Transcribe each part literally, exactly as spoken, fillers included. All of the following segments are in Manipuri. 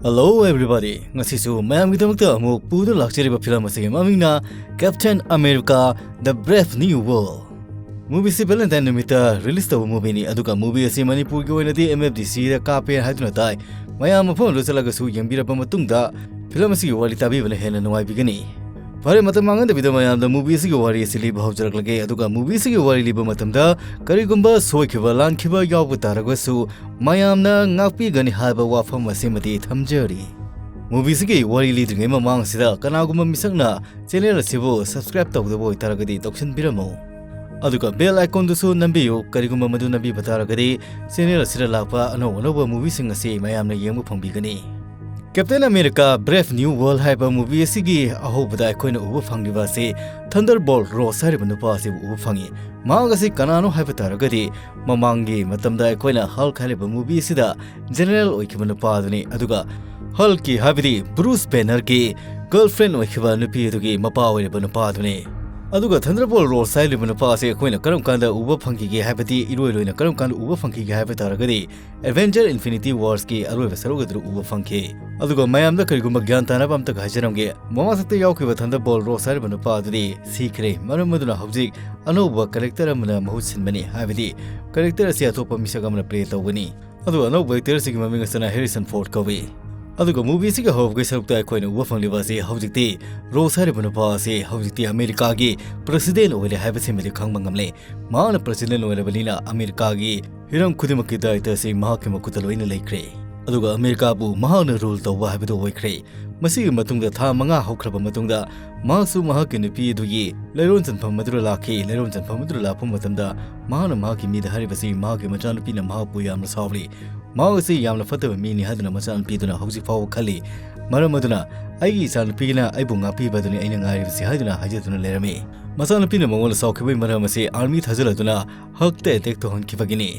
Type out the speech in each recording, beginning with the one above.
Hello everybody, ꯉꯁꯤꯁꯨ ꯃꯌꯥꯝꯒꯤꯗꯃꯛꯇ ꯑꯃꯨꯛ ꯄꯨꯗꯨꯅ ꯂꯥꯛꯆꯔꯤꯕ ꯐꯤꯂꯝ ꯑꯁꯤꯒꯤ ꯃꯃꯤꯡꯅ Captain America: The Brave New World꯫ ꯃꯨꯚꯤꯁꯤ ꯚꯦꯂꯦꯟꯇꯥꯏꯟ ꯅꯨꯃꯤꯠꯇ ꯔꯤꯂꯤꯁ ꯇꯧꯕ ꯃꯨꯚꯤꯅꯤ, ꯑꯗꯨꯒ ꯃꯨꯚꯤ ꯑꯁꯤ ꯃꯅꯤꯄꯨꯔꯒꯤ ꯑꯣꯏꯅꯗꯤ ꯑꯦꯝ ꯑꯦꯐ ꯗꯤ ꯁꯤꯗ ꯀꯥꯞꯄꯦ ꯍꯥꯏꯗꯨꯅ ꯇꯥꯏ꯫ ꯃꯌꯥꯝ ꯃꯐꯝ ꯑꯗꯨ ꯆꯠꯂꯒꯁꯨ ꯌꯦꯡꯕꯤꯔꯕ ꯃꯇꯨꯡꯗ ꯐꯤꯂꯝ ꯑꯁꯤꯒꯤ ꯋꯥꯔꯤ ꯇꯥꯕꯤꯕꯅ ꯍꯦꯟꯅ ꯅꯨꯡꯉꯥꯏꯕꯤꯒꯅꯤ꯫ ꯐꯔꯦ, ꯃꯇꯝ ꯃꯥꯡꯍꯟꯗꯕꯤꯗ ꯃꯌꯥꯝꯗ ꯃꯨꯚꯤ ꯑꯁꯤꯒꯤ ꯋꯥꯔꯤ ꯑꯁꯤ ꯂꯤꯕ ꯍꯧꯖꯔꯛꯂꯒꯦ, ꯑꯗꯨꯒ ꯃꯨꯚꯤ ꯑꯁꯤꯒꯤ ꯋꯥꯔꯤ ꯂꯤꯕ ꯃꯇꯝꯗ ꯀꯔꯤꯒꯨꯝꯕ ꯁꯣꯏꯈꯤꯕ ꯂꯥꯟꯈꯤꯕ ꯌꯥꯎꯕ ꯇꯥꯔꯒꯁꯨ ꯃꯌꯥꯝꯅ ꯉꯥꯛꯄꯤꯒꯅꯤ ꯍꯥꯏꯕ ꯋꯥꯐꯝ ꯑꯁꯤꯃꯗꯤ ꯊꯝꯖꯔꯤ꯫ ꯃꯨꯚꯤꯁꯤꯒꯤ ꯋꯥꯔꯤ ꯂꯤꯗ꯭ꯔꯤꯉꯩ ꯃꯃꯥꯡꯁꯤꯗ ꯀꯅꯥꯒꯨꯝꯕ ꯃꯤꯁꯛꯅ ꯆꯦꯅꯦꯜ ꯑꯁꯤꯕꯨ ꯁꯕꯁꯀ꯭ꯔꯥꯏꯕ ꯇꯧꯗꯕ ꯑꯣꯏꯇꯥꯔꯒꯗꯤ ꯇꯧꯁꯤꯟꯕꯤꯔꯝꯃꯨ, ꯑꯗꯨꯒ ꯕꯦꯜ ꯑꯥꯏꯀꯣꯟꯗꯨꯁꯨ ꯅꯝꯕꯤꯌꯨ, ꯀꯔꯤꯒꯨꯝꯕ ꯃꯗꯨ ꯅꯝꯕꯤꯕ ꯇꯥꯔꯒꯗꯤ ꯆꯦꯅꯦꯜ ꯑꯁꯤꯗ ꯂꯥꯛꯄ ꯑꯅꯧ ꯑꯅꯧꯕ ꯃꯨꯚꯤꯁꯤꯡ ꯑꯁꯤ ꯃꯌꯥꯝꯅ ꯌꯦꯡꯕ ꯐꯪꯕꯤꯒꯅꯤ꯫ Captain America: Brave New World ꯍꯥꯏꯕ ꯃꯨꯚꯤ ꯑꯁꯤꯒꯤ ꯑꯍꯧꯕꯗ ꯑꯩꯈꯣꯏꯅ ꯎꯕ ꯐꯪꯂꯤꯕ ꯑꯁꯤ ꯊꯟꯗꯔꯕꯣꯜ ꯔꯣꯁ ꯍꯥꯏꯔꯤꯕ ꯅꯨꯄꯥ ꯑꯁꯤꯕꯨ ꯎꯕ ꯐꯪꯉꯤ꯫ ꯃꯍꯥꯛ ꯑꯁꯤ ꯀꯅꯥꯅꯣ ꯍꯥꯏꯕ ꯇꯥꯔꯒꯗꯤ ꯃꯃꯥꯡꯒꯤ ꯃꯇꯝꯗ ꯑꯩꯈꯣꯏꯅ ꯍꯜꯛ ꯍꯥꯏꯔꯤꯕ ꯃꯨꯚꯤ ꯑꯁꯤꯗ ꯖꯦꯅꯦꯔꯦꯜ ꯑꯣꯏꯈꯤꯕ ꯅꯨꯄꯥ ꯑꯗꯨꯅꯤ, ꯑꯗꯨꯒ ꯍꯜꯛꯀꯤ ꯍꯥꯏꯕꯗꯤ ꯕ꯭ꯔꯨꯁ ꯕꯦꯅꯔꯒꯤ ꯒꯔꯜꯐ꯭ꯔꯦꯟ ꯑꯣꯏꯈꯤꯕ ꯅꯨꯄꯤ ꯑꯗꯨꯒꯤ ꯃꯄꯥ ꯑꯣꯏꯔꯤꯕ ꯅꯨꯄꯥ ꯑꯗꯨꯅꯤ꯫ ꯑꯗꯨꯒ ꯊꯟꯗꯔꯕꯣꯜ ꯔꯣꯁ ꯍꯥꯏꯔꯤꯕ ꯅꯨꯄꯥ ꯑꯁꯤ ꯑꯩꯈꯣꯏꯅ ꯀꯔꯝ ꯀꯥꯟꯗ ꯎꯕ ꯐꯪꯈꯤꯒꯦ ꯍꯥꯏꯕꯗꯤ ꯏꯔꯣꯏ ꯂꯣꯏꯅ ꯀꯔꯝ ꯀꯥꯟꯗ ꯎꯕ ꯐꯪꯈꯤꯒꯦ ꯍꯥꯏꯕ ꯇꯥꯔꯒꯗꯤ ꯑꯦꯚꯦꯟꯖꯔ ꯏꯟꯐꯤꯅꯤꯇꯤ ꯋꯥꯔꯁꯀꯤ ꯑꯔꯣꯏꯕ ꯁꯔꯨꯛ ꯑꯗꯨꯗ ꯎꯕ ꯐꯪꯈꯤ꯫ ꯑꯗꯨꯒ ꯃꯌꯥꯝꯗ ꯀꯔꯤꯒꯨꯝꯕ ꯒ꯭ꯌꯥꯟ ꯇꯥꯅꯕ ꯑꯝꯇꯒ ꯍꯥꯏꯖꯔꯝꯒꯦ, ꯃꯃꯥꯡꯁꯛꯇ ꯌꯥꯎꯈꯤꯕ ꯊꯟꯗꯔꯕꯣꯜ ꯔꯣꯁ ꯍꯥꯏꯔꯤꯕ ꯅꯨꯄꯥ ꯑꯗꯨꯗꯤ ꯁꯤꯈ꯭ꯔꯦ, ꯃꯔꯝ ꯑꯗꯨꯅ ꯍꯧꯖꯤꯛ ꯑꯅꯧꯕ ꯀꯦꯔꯦꯛꯇꯔ ꯑꯃꯅ ꯃꯍꯨꯠ ꯁꯤꯟꯕꯅꯤ, ꯍꯥꯏꯕꯗꯤ ꯀꯦꯔꯦꯛꯇꯔ ꯑꯁꯤ ꯑꯇꯣꯞꯄ ꯃꯤꯁꯛ ꯑꯃꯅ ꯄ꯭ꯂꯦ ꯇꯧꯒꯅꯤ꯫ ꯑꯗꯨꯒ ꯑꯅꯧꯕ ꯑꯦꯛꯇꯔ ꯑꯁꯤꯒꯤ ꯃꯃꯤꯡ ꯑꯁꯤꯅ ꯍꯦꯔꯤꯁꯟ ꯐꯣꯔꯗ ꯀꯧꯏ꯫ ꯑꯗꯨꯒ ꯃꯨꯚꯤ ꯑꯁꯤꯒꯤ ꯍꯧꯔꯛꯄꯒꯤ ꯁꯔꯨꯛꯇ ꯑꯩꯈꯣꯏꯅ ꯎꯕ ꯐꯪꯂꯤꯕ ꯑꯁꯤ ꯍꯧꯖꯤꯛꯇꯤ ꯔꯣꯁ ꯍꯥꯏꯔꯤꯕ ꯅꯨꯄꯥ ꯑꯁꯤ ꯍꯧꯖꯤꯛꯇꯤ ꯑꯃꯦꯔꯤꯀꯥꯒꯤ ꯄ꯭ꯔꯁꯤꯗꯦꯟ ꯑꯣꯏꯔꯦ ꯍꯥꯏꯕꯁꯤꯃꯗꯤ ꯈꯪꯕ ꯉꯝꯂꯦ꯫ ꯃꯍꯥꯛꯅ ꯄ꯭ꯔꯁꯤꯗꯦꯟ ꯑꯣꯏꯔꯕꯅꯤꯅ ꯑꯃꯦꯔꯤꯀꯥꯒꯤ ꯍꯤꯔꯝ ꯈꯨꯗꯤꯡꯃꯛꯀꯤ ꯗꯥꯏꯇ ꯑꯁꯤ ꯃꯍꯥꯛꯀꯤ ꯃꯈꯨꯠꯇ ꯂꯣꯏꯅ ꯂꯩꯈ꯭ꯔꯦ꯫ ꯑꯗꯨꯒ ꯑꯃꯦꯔꯤꯀꯥꯕꯨ ꯃꯍꯥꯛꯅ ꯔꯨꯜ ꯇꯧꯕ ꯍꯥꯏꯕꯗꯨ ꯑꯣꯏꯈ꯭ꯔꯦ꯫ ꯃꯁꯤꯒꯤ ꯃꯇꯨꯡꯗ ꯊꯥ ꯃꯉꯥ ꯍꯧꯈ꯭ꯔꯕ ꯃꯇꯨꯡꯗ ꯃꯍꯥꯛꯁꯨ ꯃꯍꯥꯛꯀꯤ ꯅꯨꯄꯤ ꯑꯗꯨꯒꯤ ꯂꯩꯔꯣꯟ ꯆꯟꯐꯝ ꯑꯗꯨꯗ ꯂꯥꯛꯈꯤ꯫ ꯂꯩꯔꯣꯟ ꯆꯟꯐꯝ ꯑꯗꯨꯗ ꯂꯥꯛꯄ ꯃꯇꯝꯗ ꯃꯍꯥꯛꯅ ꯃꯍꯥꯛꯀꯤ ꯃꯤꯗ ꯍꯥꯏꯔꯤꯕꯁꯤ ꯃꯍꯥꯛꯀꯤ ꯃꯆꯥꯅꯨꯄꯤꯅ ꯃꯍꯥꯛꯄꯨ ꯌꯥꯝꯅ ꯁꯥꯎꯔꯤ꯫ ꯃꯍꯥꯛ ꯑꯁꯤ ꯌꯥꯝꯅ ꯐꯠꯇꯕ ꯃꯤꯅꯤ ꯍꯥꯏꯗꯨꯅ ꯃꯆꯥꯅꯨꯄꯤꯗꯨꯅ ꯍꯧꯖꯤꯛ ꯐꯥꯎꯕ ꯈꯜꯂꯤ꯫ ꯃꯔꯝ ꯑꯗꯨꯅ ꯑꯩꯒꯤ ꯏꯆꯥꯅꯨꯄꯤꯅ ꯑꯩꯕꯨ ꯉꯥꯛꯄꯤꯕ ꯑꯗꯨꯅꯤ ꯑꯩꯅ ꯉꯥꯏꯔꯤꯕꯁꯤ ꯍꯥꯏꯗꯨꯅ ꯍꯥꯏꯖꯗꯨꯅ ꯂꯩꯔꯝꯃꯤ꯫ ꯃꯆꯥꯅꯨꯄꯤꯅ ꯃꯉꯣꯟꯗ ꯁꯥꯎꯈꯤꯕꯒꯤ ꯃꯔꯝ ꯑꯁꯤ ꯑꯥꯔꯃꯤ ꯊꯥꯖꯤꯜꯂꯗꯨꯅ ꯍꯛꯇ ꯑꯦꯇꯦꯛ ꯇꯧꯍꯟꯈꯤꯕꯒꯤꯅꯤ꯫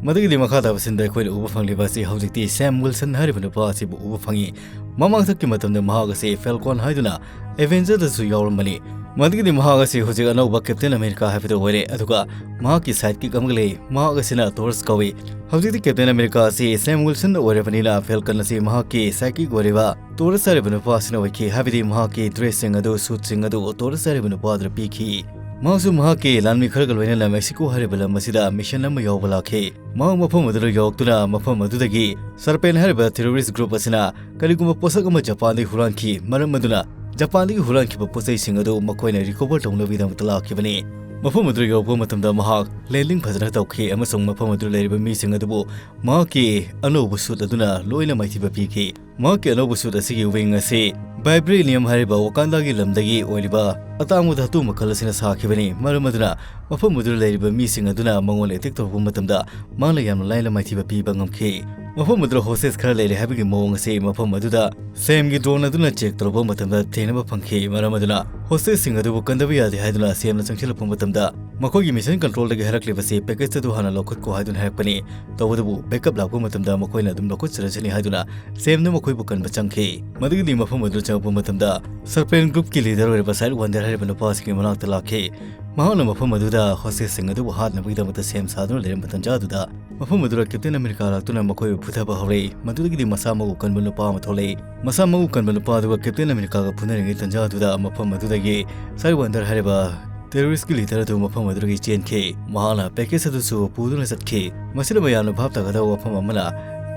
ꯃꯗꯨꯒꯤꯗꯤ ꯃꯈꯥ ꯇꯥꯕ ꯁꯤꯟꯗ ꯑꯩꯈꯣꯏꯅ ꯎꯕ ꯐꯪꯂꯤꯕ ꯑꯁꯤ ꯍꯧꯖꯤꯛꯇꯤ ꯁꯦꯝ ꯋꯤꯜꯁꯟ ꯍꯥꯏꯔꯤꯕ ꯅꯨꯄꯥ ꯑꯁꯤꯕꯨ ꯎꯕ ꯐꯪꯉꯤ꯫ ꯃꯃꯥꯡꯊꯛꯀꯤ ꯃꯇꯝꯗ ꯃꯍꯥꯛ ꯑꯁꯤ ꯐꯦꯜꯀꯣꯟ ꯍꯥꯏꯗꯨꯅ ꯑꯦꯚꯦꯟꯖꯔꯗꯁꯨ ꯌꯥꯎꯔꯝꯕꯅꯤ꯫ ꯃꯗꯨꯒꯤꯗꯤ ꯃꯍꯥꯛ ꯑꯁꯤ ꯍꯧꯖꯤꯛ ꯑꯅꯧꯕ ꯀꯦꯞꯇꯦꯟ ꯑꯃꯦꯔꯤꯀꯥ ꯍꯥꯏꯕꯗꯨ ꯑꯣꯏꯔꯦ, ꯑꯗꯨꯒ ꯃꯍꯥꯛꯀꯤ ꯁꯥꯏꯗꯀꯤꯛ ꯑꯃꯒ ꯂꯩ꯫ ꯃꯍꯥꯛ ꯑꯁꯤꯅ ꯇꯣꯔꯁ ꯀꯧꯏ꯫ ꯍꯧꯖꯤꯛꯇꯤ ꯀꯦꯞꯇꯦꯟ ꯑꯃꯦꯔꯤꯀꯥ ꯑꯁꯤ ꯁꯦꯝ ꯋꯤꯜꯁꯟ ꯑꯣꯏꯔꯕꯅꯤꯅ ꯐꯦꯜꯀꯟ ꯑꯁꯤ ꯃꯍꯥꯛꯀꯤ ꯁꯥꯏꯗꯀꯤꯛ ꯑꯣꯏꯔꯤꯕ ꯇꯣꯔꯁ ꯍꯥꯏꯔꯤꯕ ꯅꯨꯄꯥ ꯑꯁꯤꯅ ꯑꯣꯏꯈꯤ, ꯍꯥꯏꯕꯗꯤ ꯃꯍꯥꯛꯀꯤ ꯗ꯭ꯔꯦꯁꯁꯤꯡ ꯑꯗꯨ, ꯁꯨꯠꯁꯤꯡ ꯑꯗꯨ ꯇꯣꯔꯁ ꯍꯥꯏꯔꯤꯕ ꯅꯨꯄꯥ ꯑꯗꯨꯗ ꯄꯤꯈꯤ꯫ ꯃꯍꯥꯛꯁꯨ ꯃꯍꯥꯛꯀꯤ ꯂꯥꯟꯃꯤ ꯈꯔꯒ ꯂꯣꯏꯅꯅ ꯃꯦꯛꯁꯤꯀꯣ ꯍꯥꯏꯔꯤꯕ ꯂꯝ ꯑꯁꯤꯗ ꯃꯤꯁꯟ ꯑꯃ ꯌꯥꯎꯕ ꯂꯥꯛꯈꯤ꯫ ꯃꯍꯥꯛ ꯃꯐꯝ ꯑꯗꯨꯗ ꯌꯧꯔꯛꯇꯨꯅ ꯃꯐꯝ ꯑꯗꯨꯗꯒꯤ ꯁꯔꯄꯦꯟ ꯍꯥꯏꯔꯤꯕ ꯇꯦꯔꯣꯔꯤꯁ ꯒ꯭ꯔꯨꯞ ꯑꯁꯤꯅ ꯀꯔꯤꯒꯨꯝꯕ ꯄꯣꯠꯁꯛ ꯑꯃ ꯖꯄꯥꯟꯗꯒꯤ ꯍꯨꯔꯥꯟꯈꯤ, ꯃꯔꯝ ꯑꯗꯨꯅ ꯖꯄꯥꯟꯗꯒꯤ ꯍꯨꯔꯥꯟꯈꯤꯕ ꯄꯣꯠꯆꯩꯁꯤꯡ ꯑꯗꯨ ꯃꯈꯣꯏꯅ ꯔꯤꯀꯣꯚꯔ ꯇꯧꯅꯕꯒꯤꯗꯃꯛꯇ ꯂꯥꯛꯈꯤꯕꯅꯤ꯫ ꯃꯐꯝ ꯑꯗꯨꯗ ꯌꯧꯔꯛꯄ ꯃꯇꯝꯗ ꯃꯍꯥꯛ ꯂꯦꯟꯗꯤꯡ ꯐꯖꯅ ꯇꯧꯈꯤ ꯑꯃꯁꯨꯡ ꯃꯐꯝ ꯑꯗꯨꯗ ꯂꯩꯔꯤꯕ ꯃꯤꯁꯤꯡ ꯑꯗꯨꯕꯨ ꯃꯍꯥꯛꯀꯤ ꯑꯅꯧꯕ ꯁꯨꯠ ꯑꯗꯨꯅ ꯂꯣꯏꯅ ꯃꯥꯏꯊꯤꯕ ꯄꯤꯈꯤ꯫ ꯃꯍꯥꯛꯀꯤ ꯑꯅꯧꯕ ꯁꯨꯠ ꯑꯁꯤꯒꯤ ꯋꯤꯡ ꯑꯁꯤ ꯚꯥꯏꯕ꯭ꯔꯦꯅꯤꯌꯝ ꯍꯥꯏꯔꯤꯕ ꯋꯥꯀꯥꯟꯗꯥꯒꯤ ꯂꯝꯗꯒꯤ ꯑꯣꯏꯔꯤꯕ ꯑꯇꯥꯡꯕ ꯙꯥꯇꯨ ꯃꯈꯜ ꯑꯁꯤꯅ ꯁꯥꯈꯤꯕꯅꯤ, ꯃꯔꯝ ꯑꯗꯨꯅ ꯃꯐꯝ ꯑꯗꯨꯗ ꯂꯩꯔꯤꯕ ꯃꯤꯁꯤꯡ ꯑꯗꯨꯅ ꯃꯉꯣꯟꯗ ꯑꯦꯇꯦꯛ ꯇꯧꯔꯛꯄ ꯃꯇꯝꯗ ꯃꯥꯅ ꯌꯥꯝꯅ ꯂꯥꯏꯅ ꯃꯥꯏꯊꯤꯕ ꯄꯤꯕ ꯉꯝꯈꯤ꯫ ꯃꯐꯝ ꯑꯗꯨꯗ ꯍꯣꯁꯇꯦꯖ ꯈꯔ ꯂꯩꯔꯦ ꯍꯥꯏꯕꯒꯤ ꯃꯑꯣꯡ ꯑꯁꯤ ꯃꯐꯝ ꯑꯗꯨꯗ ꯁꯦꯝꯒꯤ ꯗ꯭ꯔꯣꯟ ꯑꯗꯨꯅ ꯆꯦꯛ ꯇꯧꯔꯛꯄ ꯃꯇꯝꯗ ꯊꯦꯡꯅꯕ ꯐꯪꯈꯤ, ꯃꯔꯝ ꯑꯗꯨꯅ ꯍꯣꯁꯇꯦꯖꯁꯤꯡ ꯑꯗꯨꯕꯨ ꯀꯟꯗꯕ ꯌꯥꯗꯦ ꯍꯥꯏꯗꯨꯅ ꯁꯦꯝꯅ ꯆꯪꯁꯤꯜꯂꯛꯄ ꯃꯇꯝꯗ ꯃꯈꯣꯏꯒꯤ ꯃꯤꯁꯟ ꯀꯟꯇ꯭ꯔꯣꯜꯗꯒꯤ ꯍꯥꯏꯔꯛꯂꯤꯕꯁꯤ ꯄꯦꯀꯦꯖ ꯑꯗꯨ ꯍꯥꯟꯅ ꯂꯧꯈꯠꯈꯣ ꯍꯥꯏꯗꯨꯅ ꯍꯥꯏꯔꯛꯄꯅꯤ꯫ ꯇꯧꯕꯇꯕꯨ ꯕꯦꯛꯑꯞ ꯂꯥꯛꯄ ꯃꯇꯝꯗ ꯃꯈꯣꯏꯅ ꯑꯗꯨꯝ ꯂꯧꯈꯠꯆꯔꯁꯅꯤ ꯍꯥꯏꯗꯨꯅ ꯁꯦꯝꯅ ꯃꯈꯣꯏꯕꯨ ꯀꯟꯕ ꯆꯪꯈꯤ꯫ ꯃꯗꯨꯒꯤꯗꯤ ꯃꯐꯝ ꯑꯗꯨꯗ ꯆꯪꯉꯛꯄ ꯃꯇꯝꯗ ꯁꯔꯄꯦꯟ ꯒ꯭ꯔꯨꯞꯀꯤ ꯂꯤꯗꯔ ꯑꯣꯏꯔꯤꯕ ꯁꯥꯏꯠ ꯋꯥꯟꯗꯔ ꯍꯥꯏꯔꯤꯕ ꯅꯨꯄꯥ ꯑꯁꯤꯒꯤ ꯃꯅꯥꯛꯇ ꯂꯥꯛꯈꯤ꯫ ꯃꯍꯥꯛꯅ ꯃꯐꯝ ꯑꯗꯨꯗ ꯍꯣꯁꯇꯦꯖꯁꯤꯡ ꯑꯗꯨꯕꯨ ꯍꯥꯠꯅꯕꯒꯤꯗꯃꯛꯇ ꯁꯦꯝ ꯁꯥꯗꯨꯅ ꯂꯩꯔꯝꯕ ꯇꯟꯖꯥ ꯑꯗꯨꯗ ꯃꯐꯝ ꯑꯗꯨꯗ ꯀꯦꯞꯇꯦꯟ ꯑꯃꯦꯔꯤꯀꯥ ꯂꯥꯛꯇꯨꯅ ꯃꯈꯣꯏꯕꯨ ꯐꯨꯊꯕ ꯍꯧꯔꯛꯏ꯫ ꯃꯗꯨꯗꯒꯤꯗꯤ ꯃꯁꯥ ꯃꯎ ꯀꯟꯕ ꯅꯨꯄꯥ ꯑꯃ ꯊꯣꯛꯂꯛꯏ꯫ ꯃꯁꯥ ꯃꯎ ꯀꯟꯕ ꯅꯨꯄꯥ ꯑꯗꯨꯒ ꯀꯦꯞꯇꯦꯟ ꯑꯃꯦꯔꯤꯀꯥꯒ ꯐꯨꯅꯔꯤꯉꯩ ꯇꯟꯖꯥ ꯑꯗꯨꯗ ꯃꯐꯝ ꯑꯗꯨꯗꯒꯤ ꯁꯥꯏꯠ ꯋꯥꯟꯗꯔ ꯍꯥꯏꯔꯤꯕ ꯇꯦꯔꯣꯔꯤꯁꯀꯤ ꯂꯤꯗꯔ ꯑꯗꯨ ꯃꯐꯝ ꯑꯗꯨꯗꯒꯤ ꯆꯦꯟꯈꯤ꯫ ꯃꯍꯥꯛꯅ ꯄꯦꯀꯦꯖ ꯑꯗꯨꯁꯨ ꯄꯨꯗꯨꯅ ꯆꯠꯈꯤ꯫ ꯃꯁꯤꯗ ꯃꯌꯥꯝꯅ ꯚꯥꯞ ꯇꯥꯒꯗꯕ ꯋꯥꯐꯝ ꯑꯃꯅ,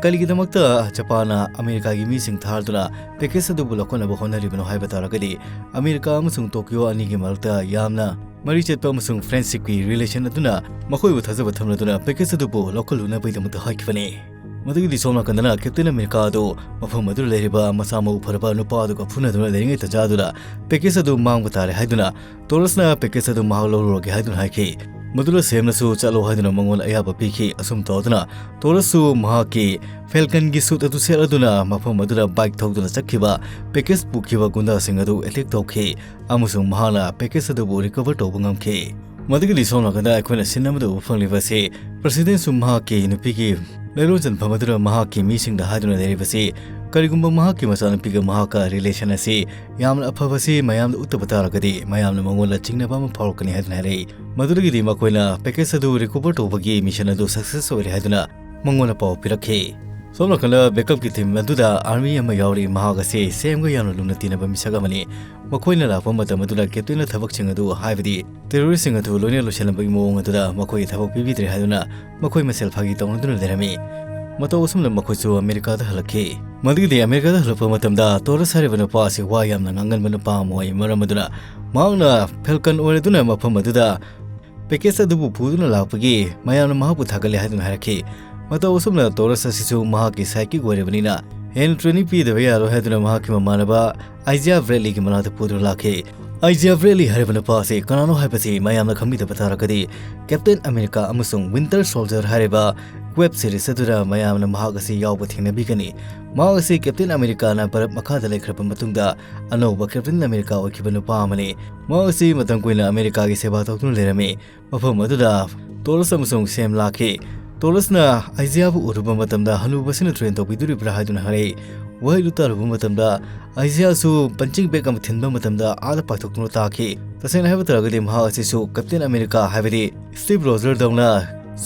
ꯀꯔꯤꯒꯤꯗꯃꯛꯇ ꯖꯄꯥꯟꯅ ꯑꯃꯦꯔꯤꯀꯥꯒꯤ ꯃꯤꯁꯤꯡ ꯊꯥꯗꯨꯅ ꯄꯦꯀꯦꯖ ꯑꯗꯨꯕꯨ ꯂꯧꯈꯠꯅꯕ ꯍꯣꯠꯅꯔꯤꯕꯅꯣ ꯍꯥꯏꯕ ꯇꯥꯔꯒꯗꯤ, ꯑꯃꯦꯔꯤꯀꯥ ꯑꯃꯁꯨꯡ ꯇꯣꯀꯤꯌꯣ ꯑꯅꯤꯒꯤ ꯃꯔꯛꯇ ꯌꯥꯝꯅ ꯃꯔꯤ ꯆꯠꯄ ꯑꯃꯁꯨꯡ ꯐ꯭ꯔꯦꯟꯗꯁꯤꯞꯀꯤ ꯔꯤꯂꯦꯁꯟ ꯑꯗꯨꯅ ꯃꯈꯣꯏꯕꯨ ꯊꯥꯖꯕ ꯊꯝꯂꯗꯨꯅ ꯄꯦꯀꯦꯖ ꯑꯗꯨꯕꯨ ꯂꯧꯈꯠꯂꯨꯅꯕꯒꯤꯗꯃꯛꯇ ꯍꯥꯏꯈꯤꯕꯅꯤ꯫ ꯃꯗꯨꯒꯤꯗꯤ ꯁꯣꯝ ꯅꯥꯀꯟꯗꯅ ꯀꯦꯞꯇꯦꯟ ꯑꯃꯦꯔꯤꯀꯥ ꯑꯗꯨ ꯃꯐꯝ ꯑꯗꯨꯗ ꯂꯩꯔꯤꯕ ꯃꯁꯥ ꯃꯎ ꯐꯔꯕ ꯅꯨꯄꯥ ꯑꯗꯨꯒ ꯐꯨꯅꯗꯨꯅ ꯂꯩꯔꯤꯉꯩ ꯇꯟꯖꯥ ꯑꯗꯨꯗ ꯄꯦꯀꯦꯖ ꯑꯗꯨ ꯃꯥꯡꯕ ꯇꯥꯔꯦ ꯍꯥꯏꯗꯨꯅ ꯇꯣꯔꯁꯅ ꯄꯦꯀꯦꯖ ꯑꯗꯨ ꯃꯍꯥꯛ ꯂꯧꯔꯨꯔꯒꯦ ꯍꯥꯏꯗꯨꯅ ꯍꯥꯏꯈꯤ꯫ ꯃꯗꯨꯗ ꯁꯦꯝꯅꯁꯨ ꯆꯠꯂꯣ ꯍꯥꯏꯗꯨꯅ ꯃꯉꯣꯟꯗ ꯑꯌꯥꯕ ꯄꯤꯈꯤ꯫ ꯑꯁꯨꯝ ꯇꯧꯗꯨꯅ ꯇꯣꯔꯁꯁꯨ ꯃꯍꯥꯛꯀꯤ ꯐꯦꯜꯀꯟꯒꯤ ꯁꯨꯠ ꯑꯗꯨ ꯁꯦꯠꯂꯗꯨꯅ ꯃꯐꯝ ꯑꯗꯨꯗ ꯕꯥꯏꯛ ꯊꯧꯗꯨꯅ ꯆꯠꯈꯤꯕ ꯄꯦꯀꯦꯖ ꯄꯨꯈꯤꯕ ꯒꯨꯟꯗꯥꯁꯤꯡ ꯑꯗꯨ ꯑꯦꯇꯦꯛ ꯇꯧꯈꯤ ꯑꯃꯁꯨꯡ ꯃꯍꯥꯛꯅ ꯄꯦꯀꯦꯖ ꯑꯗꯨꯕꯨ ꯔꯤꯀꯣꯚꯔ ꯇꯧꯕ ꯉꯝꯈꯤ꯫ ꯃꯗꯨꯒꯤꯗꯤ ꯁꯣꯝ ꯅꯥꯀꯟꯗ ꯑꯩꯈꯣꯏꯅ ꯁꯤꯟ ꯑꯃꯗ ꯎꯕ ꯐꯪꯂꯤꯕ ꯑꯁꯤ, ꯄ꯭ꯔꯁꯤꯗꯦꯟꯠꯁꯨ ꯃꯍꯥꯛꯀꯤ ꯅꯨꯄꯤꯒꯤ ꯂꯩꯔꯣꯟ ꯆꯟꯐꯝ ꯑꯗꯨꯗ ꯃꯍꯥꯛꯀꯤ ꯃꯤꯁꯤꯡꯗ ꯍꯥꯏꯗꯨꯅ ꯂꯩꯔꯤꯕꯁꯤ, ꯀꯔꯤꯒꯨꯝꯕ ꯃꯍꯥꯛꯀꯤ ꯃꯆꯥꯅꯨꯄꯤꯒ ꯃꯍꯥꯛꯀ ꯔꯤꯂꯦꯁꯟ ꯑꯁꯤ ꯌꯥꯝꯅ ꯑꯐꯕꯁꯤ ꯃꯌꯥꯝꯗ ꯎꯠꯇꯕ ꯇꯥꯔꯒꯗꯤ, ꯃꯌꯥꯝꯅ ꯃꯉꯣꯟꯗ ꯆꯤꯡꯅꯕ ꯑꯃ ꯐꯥꯎꯔꯛꯀꯅꯤ ꯍꯥꯏꯗꯨꯅ ꯍꯥꯏꯔꯛꯏ꯫ ꯃꯗꯨꯗꯒꯤꯗꯤ ꯃꯈꯣꯏꯅ ꯄꯦꯀꯦꯖ ꯑꯗꯨ ꯔꯤꯀꯣꯚꯔ ꯇꯧꯕꯒꯤ ꯃꯤꯁꯟ ꯑꯗꯨ ꯁꯛꯁꯦꯁ ꯑꯣꯏꯔꯦ ꯍꯥꯏꯗꯨꯅ ꯃꯉꯣꯟꯗ ꯄꯥꯎ ꯄꯤꯔꯛꯈꯤ꯫ ꯁꯣꯝ ꯅꯥꯀꯟꯗ ꯕꯦꯀꯞꯀꯤ ꯇꯤꯝ ꯑꯗꯨꯗ ꯑꯥꯔꯃꯤ ꯑꯃ ꯌꯥꯎꯔꯤ꯫ ꯃꯍꯥꯛ ꯑꯁꯤ ꯁꯦꯝꯒ ꯌꯥꯝꯅ ꯂꯨꯅ ꯇꯤꯟꯅꯕ ꯃꯤꯁꯛ ꯑꯃꯅꯤ꯫ ꯃꯈꯣꯏꯅ ꯂꯥꯛꯄ ꯃꯇꯝ ꯑꯗꯨꯗ ꯀꯦꯞꯇꯦꯟꯅ ꯊꯕꯛꯁꯤꯡ ꯑꯗꯨ, ꯍꯥꯏꯕꯗꯤ ꯇꯦꯔꯣꯔꯤꯁꯁꯤꯡ ꯑꯗꯨ ꯂꯣꯏꯅ ꯂꯣꯏꯁꯤꯜꯂꯝꯕꯒꯤ ꯃꯑꯣꯡ ꯑꯗꯨꯗ ꯃꯈꯣꯏꯒꯤ ꯊꯕꯛ ꯄꯤꯕꯤꯗ꯭ꯔꯦ ꯍꯥꯏꯗꯨꯅ ꯃꯈꯣꯏ ꯃꯁꯦꯜ ꯐꯥꯒꯤ ꯇꯧꯅꯗꯨꯅ ꯂꯩꯔꯝꯃꯤ꯫ ꯃꯇꯧ ꯑꯁꯨꯝꯅ ꯃꯈꯣꯏꯁꯨ ꯑꯃꯦꯔꯤꯀꯥꯗ ꯍꯜꯂꯛꯈꯤ꯫ ꯃꯗꯨꯒꯤꯗꯤ ꯑꯃꯦꯔꯤꯀꯥꯗ ꯍꯜꯂꯛꯄ ꯃꯇꯝꯗ ꯇꯣꯔꯁ ꯍꯥꯏꯔꯤꯕ ꯅꯨꯄꯥ ꯑꯁꯤ ꯋꯥ ꯌꯥꯝꯅ ꯉꯥꯡꯒꯟꯕ ꯅꯨꯄꯥ ꯑꯃ ꯑꯣꯏ꯫ ꯃꯔꯝ ꯑꯗꯨꯅ ꯃꯍꯥꯛꯅ ꯐꯦꯜꯀꯟ ꯑꯣꯏꯔꯗꯨꯅ ꯃꯐꯝ ꯑꯗꯨꯗ ꯄꯦꯀꯦꯖ ꯑꯗꯨꯕꯨ ꯄꯨꯗꯨꯅ ꯂꯥꯛꯄꯒꯤ ꯃꯌꯥꯝꯅ ꯃꯍꯥꯛꯄꯨ ꯊꯥꯒꯠꯂꯦ ꯍꯥꯏꯗꯨꯅ ꯍꯥꯏꯔꯛꯈꯤ꯫ ꯃꯇꯧ ꯑꯁꯨꯝꯅ ꯇꯣꯔꯁ ꯑꯁꯤꯁꯨ ꯃꯍꯥꯛꯀꯤ ꯁꯥꯏꯀꯤꯛ ꯑꯣꯏꯔꯕꯅꯤꯅ ꯍꯦꯟꯅ ꯇ꯭ꯔꯦꯅꯤꯡ ꯄꯤꯗꯕ ꯌꯥꯔꯣꯏ ꯍꯥꯏꯗꯨꯅ ꯃꯍꯥꯛꯀꯤ ꯃꯃꯥꯟꯅꯕ ꯑꯥꯏꯖꯤꯌꯥ ꯕ꯭ꯔꯦꯗꯂꯤꯒꯤ ꯃꯅꯥꯛꯇ ꯄꯨꯗꯨꯅ ꯂꯥꯛꯈꯤ꯫ ꯑꯥꯏꯖꯤꯌꯥ ꯕ꯭ꯔꯦꯗꯂꯤ ꯍꯥꯏꯔꯤꯕ ꯅꯨꯄꯥ ꯑꯁꯤ ꯀꯅꯥꯅꯣ ꯍꯥꯏꯕꯁꯤ ꯃꯌꯥꯝꯅ ꯈꯪꯕꯤꯗꯕ ꯇꯥꯔꯒꯗꯤ, ꯀꯦꯞꯇꯦꯟ ꯑꯃꯦꯔꯤꯀꯥ ꯑꯃꯁꯨꯡ ꯋꯤꯟꯇꯔ ꯁꯣꯜꯖꯔ ꯍꯥꯏꯔꯤꯕ ꯋꯦꯕ ꯁꯤꯔꯤꯖ ꯑꯗꯨꯗ ꯃꯌꯥꯝꯅ ꯃꯍꯥꯛ ꯑꯁꯤ ꯌꯥꯎꯕ ꯊꯦꯡꯅꯕꯤꯒꯅꯤ꯫ ꯃꯍꯥꯛ ꯑꯁꯤ ꯀꯦꯞꯇꯦꯟ ꯑꯃꯦꯔꯤꯀꯥꯅ ꯕꯔꯞ ꯃꯈꯥꯗ ꯂꯩꯈ꯭ꯔꯕ ꯃꯇꯨꯡꯗ ꯑꯅꯧꯕ ꯀꯦꯞꯇꯦꯟ ꯑꯃꯦꯔꯤꯀꯥ ꯑꯣꯏꯈꯤꯕ ꯅꯨꯄꯥ ꯑꯃꯅꯤ꯫ ꯃꯍꯥꯛ ꯑꯁꯤ ꯃꯇꯝ ꯀꯨꯏꯅ ꯑꯃꯦꯔꯤꯀꯥꯒꯤ ꯁꯦꯕꯥ ꯇꯧꯗꯨꯅ ꯂꯩꯔꯝꯃꯤ꯫ ꯃꯐꯝ ꯑꯗꯨꯗ ꯇꯣꯔꯁ ꯑꯃꯁꯨꯡ ꯁꯦꯝ ꯂꯥꯛꯈꯤ꯫ ꯇꯣꯔꯁꯅ ꯑꯥꯏꯖꯤꯌꯥꯕꯨ ꯎꯔꯨꯕ ꯃꯇꯝꯗ ꯍꯅꯨꯕꯁꯤꯅ ꯇ꯭ꯔꯦꯟ ꯇꯧꯕꯤꯗꯣꯔꯤꯕ꯭ꯔꯥ ꯍꯥꯏꯗꯨꯅ ꯍꯥꯏꯔꯛꯏ꯫ ꯋꯥꯍꯩꯗꯨ ꯇꯥꯔꯨꯕ ꯃꯇꯝꯗ ꯑꯥꯏꯖꯤꯌꯥꯁꯨ ꯄꯟꯆꯤꯡ ꯕꯦꯒ ꯑꯃ ꯊꯤꯟꯕ ꯃꯇꯝꯗ ꯑꯥꯗ ꯄꯥꯏꯊꯣꯛꯇꯨꯅ ꯇꯥꯈꯤ꯫ ꯇꯁꯦꯡꯅ ꯍꯥꯏꯕ ꯇꯥꯔꯒꯗꯤ ꯃꯍꯥꯛ ꯑꯁꯤꯁꯨ ꯀꯦꯞꯇꯦꯟ ꯑꯃꯦꯔꯤꯀꯥ, ꯍꯥꯏꯕꯗꯤ ꯁ꯭ꯇꯤꯚ ꯔꯣꯖꯔꯗꯧꯅ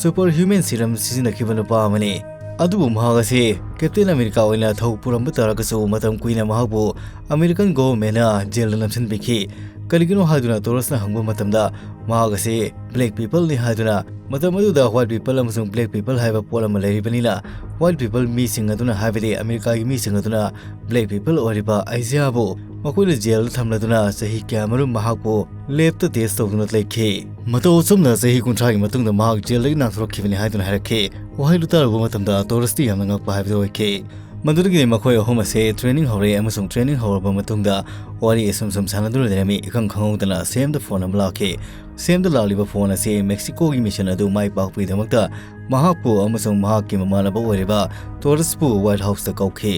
ꯁꯨꯄꯔ ꯍ꯭ꯌꯨꯃꯦꯟ ꯁꯤꯔꯝ ꯁꯤꯖꯤꯟꯅꯈꯤꯕ ꯅꯨꯄꯥ ꯑꯃꯅꯤ꯫ ꯑꯗꯨꯕꯨ ꯃꯍꯥꯛ ꯑꯁꯤ ꯀꯦꯞꯇꯦꯟ ꯑꯃꯦꯔꯤꯀꯥ ꯑꯣꯏꯅ ꯊꯧ ꯄꯨꯔꯝꯕ ꯇꯥꯔꯒꯁꯨ, ꯃꯇꯝ ꯀꯨꯏꯅ ꯃꯍꯥꯛꯄꯨ ꯑꯃꯦꯔꯤꯀꯟ ꯒꯣꯚꯔꯟꯃꯦꯟꯅ ꯖꯦꯜꯗ ꯅꯝꯁꯤꯟꯕꯤꯈꯤ꯫ ꯀꯔꯤꯒꯤꯅꯣ ꯍꯥꯏꯗꯨꯅ ꯇꯣꯔꯁꯅ ꯍꯪꯕ ꯃꯇꯝꯗ, ꯃꯍꯥꯛ ꯑꯁꯤ ꯕ꯭ꯂꯦꯛ ꯄꯤꯄꯜꯅꯤ ꯍꯥꯏꯗꯨꯅ, ꯃꯇꯝ ꯑꯗꯨꯗ ꯋꯥꯏꯠ ꯄꯤꯄꯜ ꯑꯃꯁꯨꯡ ꯕ꯭ꯂꯦꯛ ꯄꯤꯄꯜ ꯍꯥꯏꯕ ꯄꯣꯠ ꯑꯃ ꯂꯩꯔꯤꯕꯅꯤꯅ, ꯋꯥꯏꯠ ꯄꯤꯄꯜ ꯃꯤꯁꯤꯡ ꯑꯗꯨꯅ, ꯍꯥꯏꯕꯗꯤ ꯑꯃꯦꯔꯤꯀꯥꯒꯤ ꯃꯤꯁꯤꯡ ꯑꯗꯨꯅ ꯕ꯭ꯂꯦꯛ ꯄꯤꯄꯜ ꯑꯣꯏꯔꯤꯕ ꯑꯥꯏꯖꯤꯌꯥꯕꯨ ꯃꯈꯣꯏꯅ ꯖꯦꯜꯗ ꯊꯝꯂꯗꯨꯅ ꯆꯍꯤ ꯀꯌꯥꯃꯔꯨꯝ ꯃꯍꯥꯛꯄꯨ ꯂꯦꯞꯇ ꯇꯦꯁ ꯇꯧꯗꯨꯅ ꯂꯩꯈꯤ꯫ ꯃꯇꯧ ꯑꯁꯨꯝꯅ ꯆꯍꯤ ꯀꯨꯟꯊ꯭ꯔꯥꯒꯤ ꯃꯇꯨꯡꯗ ꯃꯍꯥꯛ ꯖꯦꯜꯗꯒꯤ ꯅꯥꯟꯊꯣꯔꯛꯈꯤꯕꯅꯤ ꯍꯥꯏꯗꯨꯅ ꯍꯥꯏꯔꯛꯈꯤ꯫ ꯋꯥꯍꯩꯗꯨ ꯇꯥꯔꯨꯕ ꯃꯇꯝꯗ ꯇꯣꯔꯁꯇꯤ ꯌꯥꯝꯅ ꯉꯛꯄ ꯍꯥꯏꯕꯗꯨ ꯑꯣꯏꯈꯤ꯫ ꯃꯗꯨꯗꯒꯤꯗꯤ ꯃꯈꯣꯏ ꯑꯍꯨꯝ ꯑꯁꯤ ꯇ꯭ꯔꯦꯅꯤꯡ ꯍꯧꯔꯦ ꯑꯃꯁꯨꯡ ꯇ꯭ꯔꯦꯅꯤꯡ ꯍꯧꯔꯕ ꯃꯇꯨꯡꯗ ꯋꯥꯔꯤ ꯑꯁꯨꯝ ꯁꯨꯝ ꯁꯥꯟꯅꯗꯨꯅ ꯂꯩꯔꯝꯃꯤ꯫ ꯏꯈꯪ ꯈꯪꯍꯧꯗꯅ ꯁꯦꯝꯗ ꯐꯣꯟ ꯑꯃ ꯂꯥꯛꯈꯤ꯫ ꯁꯦꯝꯗ ꯂꯥꯛꯂꯤꯕ ꯐꯣꯟ ꯑꯁꯤ ꯃꯦꯛꯁꯤꯀꯣꯒꯤ ꯃꯤꯁꯟ ꯑꯗꯨ ꯃꯥꯏ ꯄꯥꯛꯄꯒꯤꯗꯃꯛꯇ ꯃꯍꯥꯛꯄꯨ ꯑꯃꯁꯨꯡ ꯃꯍꯥꯛꯀꯤ ꯃꯃꯥꯟꯅꯕ ꯑꯣꯏꯔꯤꯕ ꯇꯣꯔꯁꯄꯨ ꯋꯥꯏꯠ ꯍꯥꯎꯁꯇ ꯀꯧꯈꯤ꯫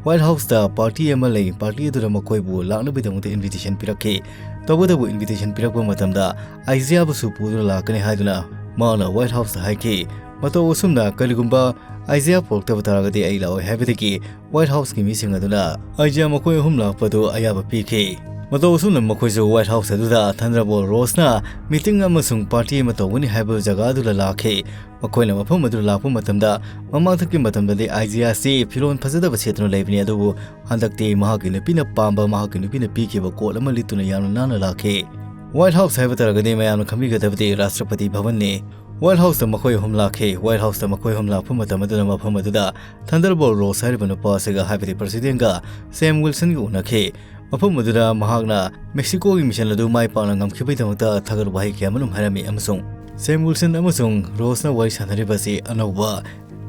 White Houseꯇ party ꯑꯃ ꯂꯩ, party ꯑꯗꯨꯗ ꯃꯈꯣꯏꯕꯨ ꯂꯥꯛꯅꯕꯒꯤꯗꯃꯛꯇ invitation ꯄꯤꯔꯛꯈꯤ꯫ ꯇꯧꯕꯇꯕꯨ invitation ꯄꯤꯔꯛꯄ ꯃꯇꯝꯗ ꯑꯥꯏꯖꯤꯌꯥꯕꯨꯁꯨ ꯄꯨꯗꯨꯅ ꯂꯥꯛꯀꯅꯤ ꯍꯥꯏꯗꯨꯅ ꯃꯥꯅ White Houseꯇ ꯍꯥꯏꯈꯤ꯫ ꯃꯇꯧ ꯑꯁꯨꯝꯅ ꯀꯔꯤꯒꯨꯝꯕ ꯑꯥꯏꯖꯤꯌꯥ ꯄꯨꯔꯛꯇꯕ ꯇꯥꯔꯒꯗꯤ ꯑꯩ ꯂꯥꯛꯑꯣꯏ ꯍꯥꯏꯕꯗꯒꯤ White Houseꯀꯤ ꯃꯤꯁꯤꯡ ꯑꯗꯨꯅ ꯑꯥꯏꯖꯤꯌꯥ ꯃꯈꯣꯏ ꯑꯍꯨꯝ ꯂꯥꯛꯄꯗꯨ ꯑꯌꯥꯕ ꯄꯤꯈꯤ꯫ ꯃꯇꯧ ꯑꯁꯨꯝꯅ ꯃꯈꯣꯏꯁꯨ White House ꯑꯗꯨꯗ Thunderbolt Roseꯅ meeting ꯑꯃꯁꯨꯡ party ꯑꯃ ꯇꯧꯒꯅꯤ ꯍꯥꯏꯕ ꯖꯒꯥ ꯑꯗꯨꯗ ꯂꯥꯛꯈꯤ꯫ ꯃꯈꯣꯏꯅ ꯃꯐꯝ ꯑꯗꯨꯗ ꯂꯥꯛꯄ ꯃꯇꯝꯗ, ꯃꯃꯥꯡꯊꯛꯀꯤ ꯃꯇꯝꯗꯗꯤ ꯑꯥꯏꯖꯤꯌꯥ ꯑꯁꯤ ꯐꯤꯔꯣꯜ ꯐꯖꯗꯕ ꯁꯦꯠꯇꯨꯅ ꯂꯩꯕꯅꯤ, ꯑꯗꯨꯕꯨ ꯍꯟꯗꯛꯇꯤ ꯃꯍꯥꯛꯀꯤ ꯅꯨꯄꯤꯅ ꯄꯥꯝꯕ, ꯃꯍꯥꯛꯀꯤ ꯅꯨꯄꯤꯅ ꯄꯤꯈꯤꯕ coat ꯑꯃ ꯂꯤꯠꯇꯨꯅ ꯌꯥꯝꯅ ꯅꯥꯟꯅ ꯂꯥꯛꯈꯤ꯫ White House ꯍꯥꯏꯕ ꯇꯥꯔꯒꯗꯤ ꯃꯌꯥꯝꯅ ꯈꯪꯕꯤꯒꯗꯕꯗꯤ Rashtrapati Bhavanꯅꯤ꯫ White Houseꯇ ꯃꯈꯣꯏ ꯑꯍꯨꯝ ꯂꯥꯛꯈꯤ꯫ White Houseꯇ ꯃꯈꯣꯏ ꯑꯍꯨꯝ ꯂꯥꯛꯄ ꯃꯇꯝ ꯑꯗꯨꯗ ꯃꯐꯝ ꯑꯗꯨꯗ Thunderbolt Rose ꯍꯥꯏꯔꯤꯕ ꯅꯨꯄꯥ ꯑꯁꯤꯒ, ꯍꯥꯏꯕꯗꯤ Presidentꯒ Sam Wilsonꯒ ꯎꯅꯈꯤ꯫ ꯃꯐꯝ ꯑꯗꯨꯗ ꯃꯍꯥꯛꯅ Mexicoꯒꯤ mission ꯑꯗꯨ ꯃꯥꯏ ꯄꯥꯛꯅ ꯉꯝꯈꯤꯕꯒꯤꯗꯃꯛꯇ ꯊꯥꯒꯠ ꯋꯥꯍꯩ ꯀꯌꯥ ꯑꯃꯔꯣꯝ ꯍꯥꯏꯔꯝꯃꯤ, ꯑꯃꯁꯨꯡ Sam Wilson ꯑꯃꯁꯨꯡ Roseꯅ ꯋꯥꯔꯤ ꯁꯥꯟꯅꯔꯤꯕ ꯑꯁꯤ ꯑꯅꯧꯕ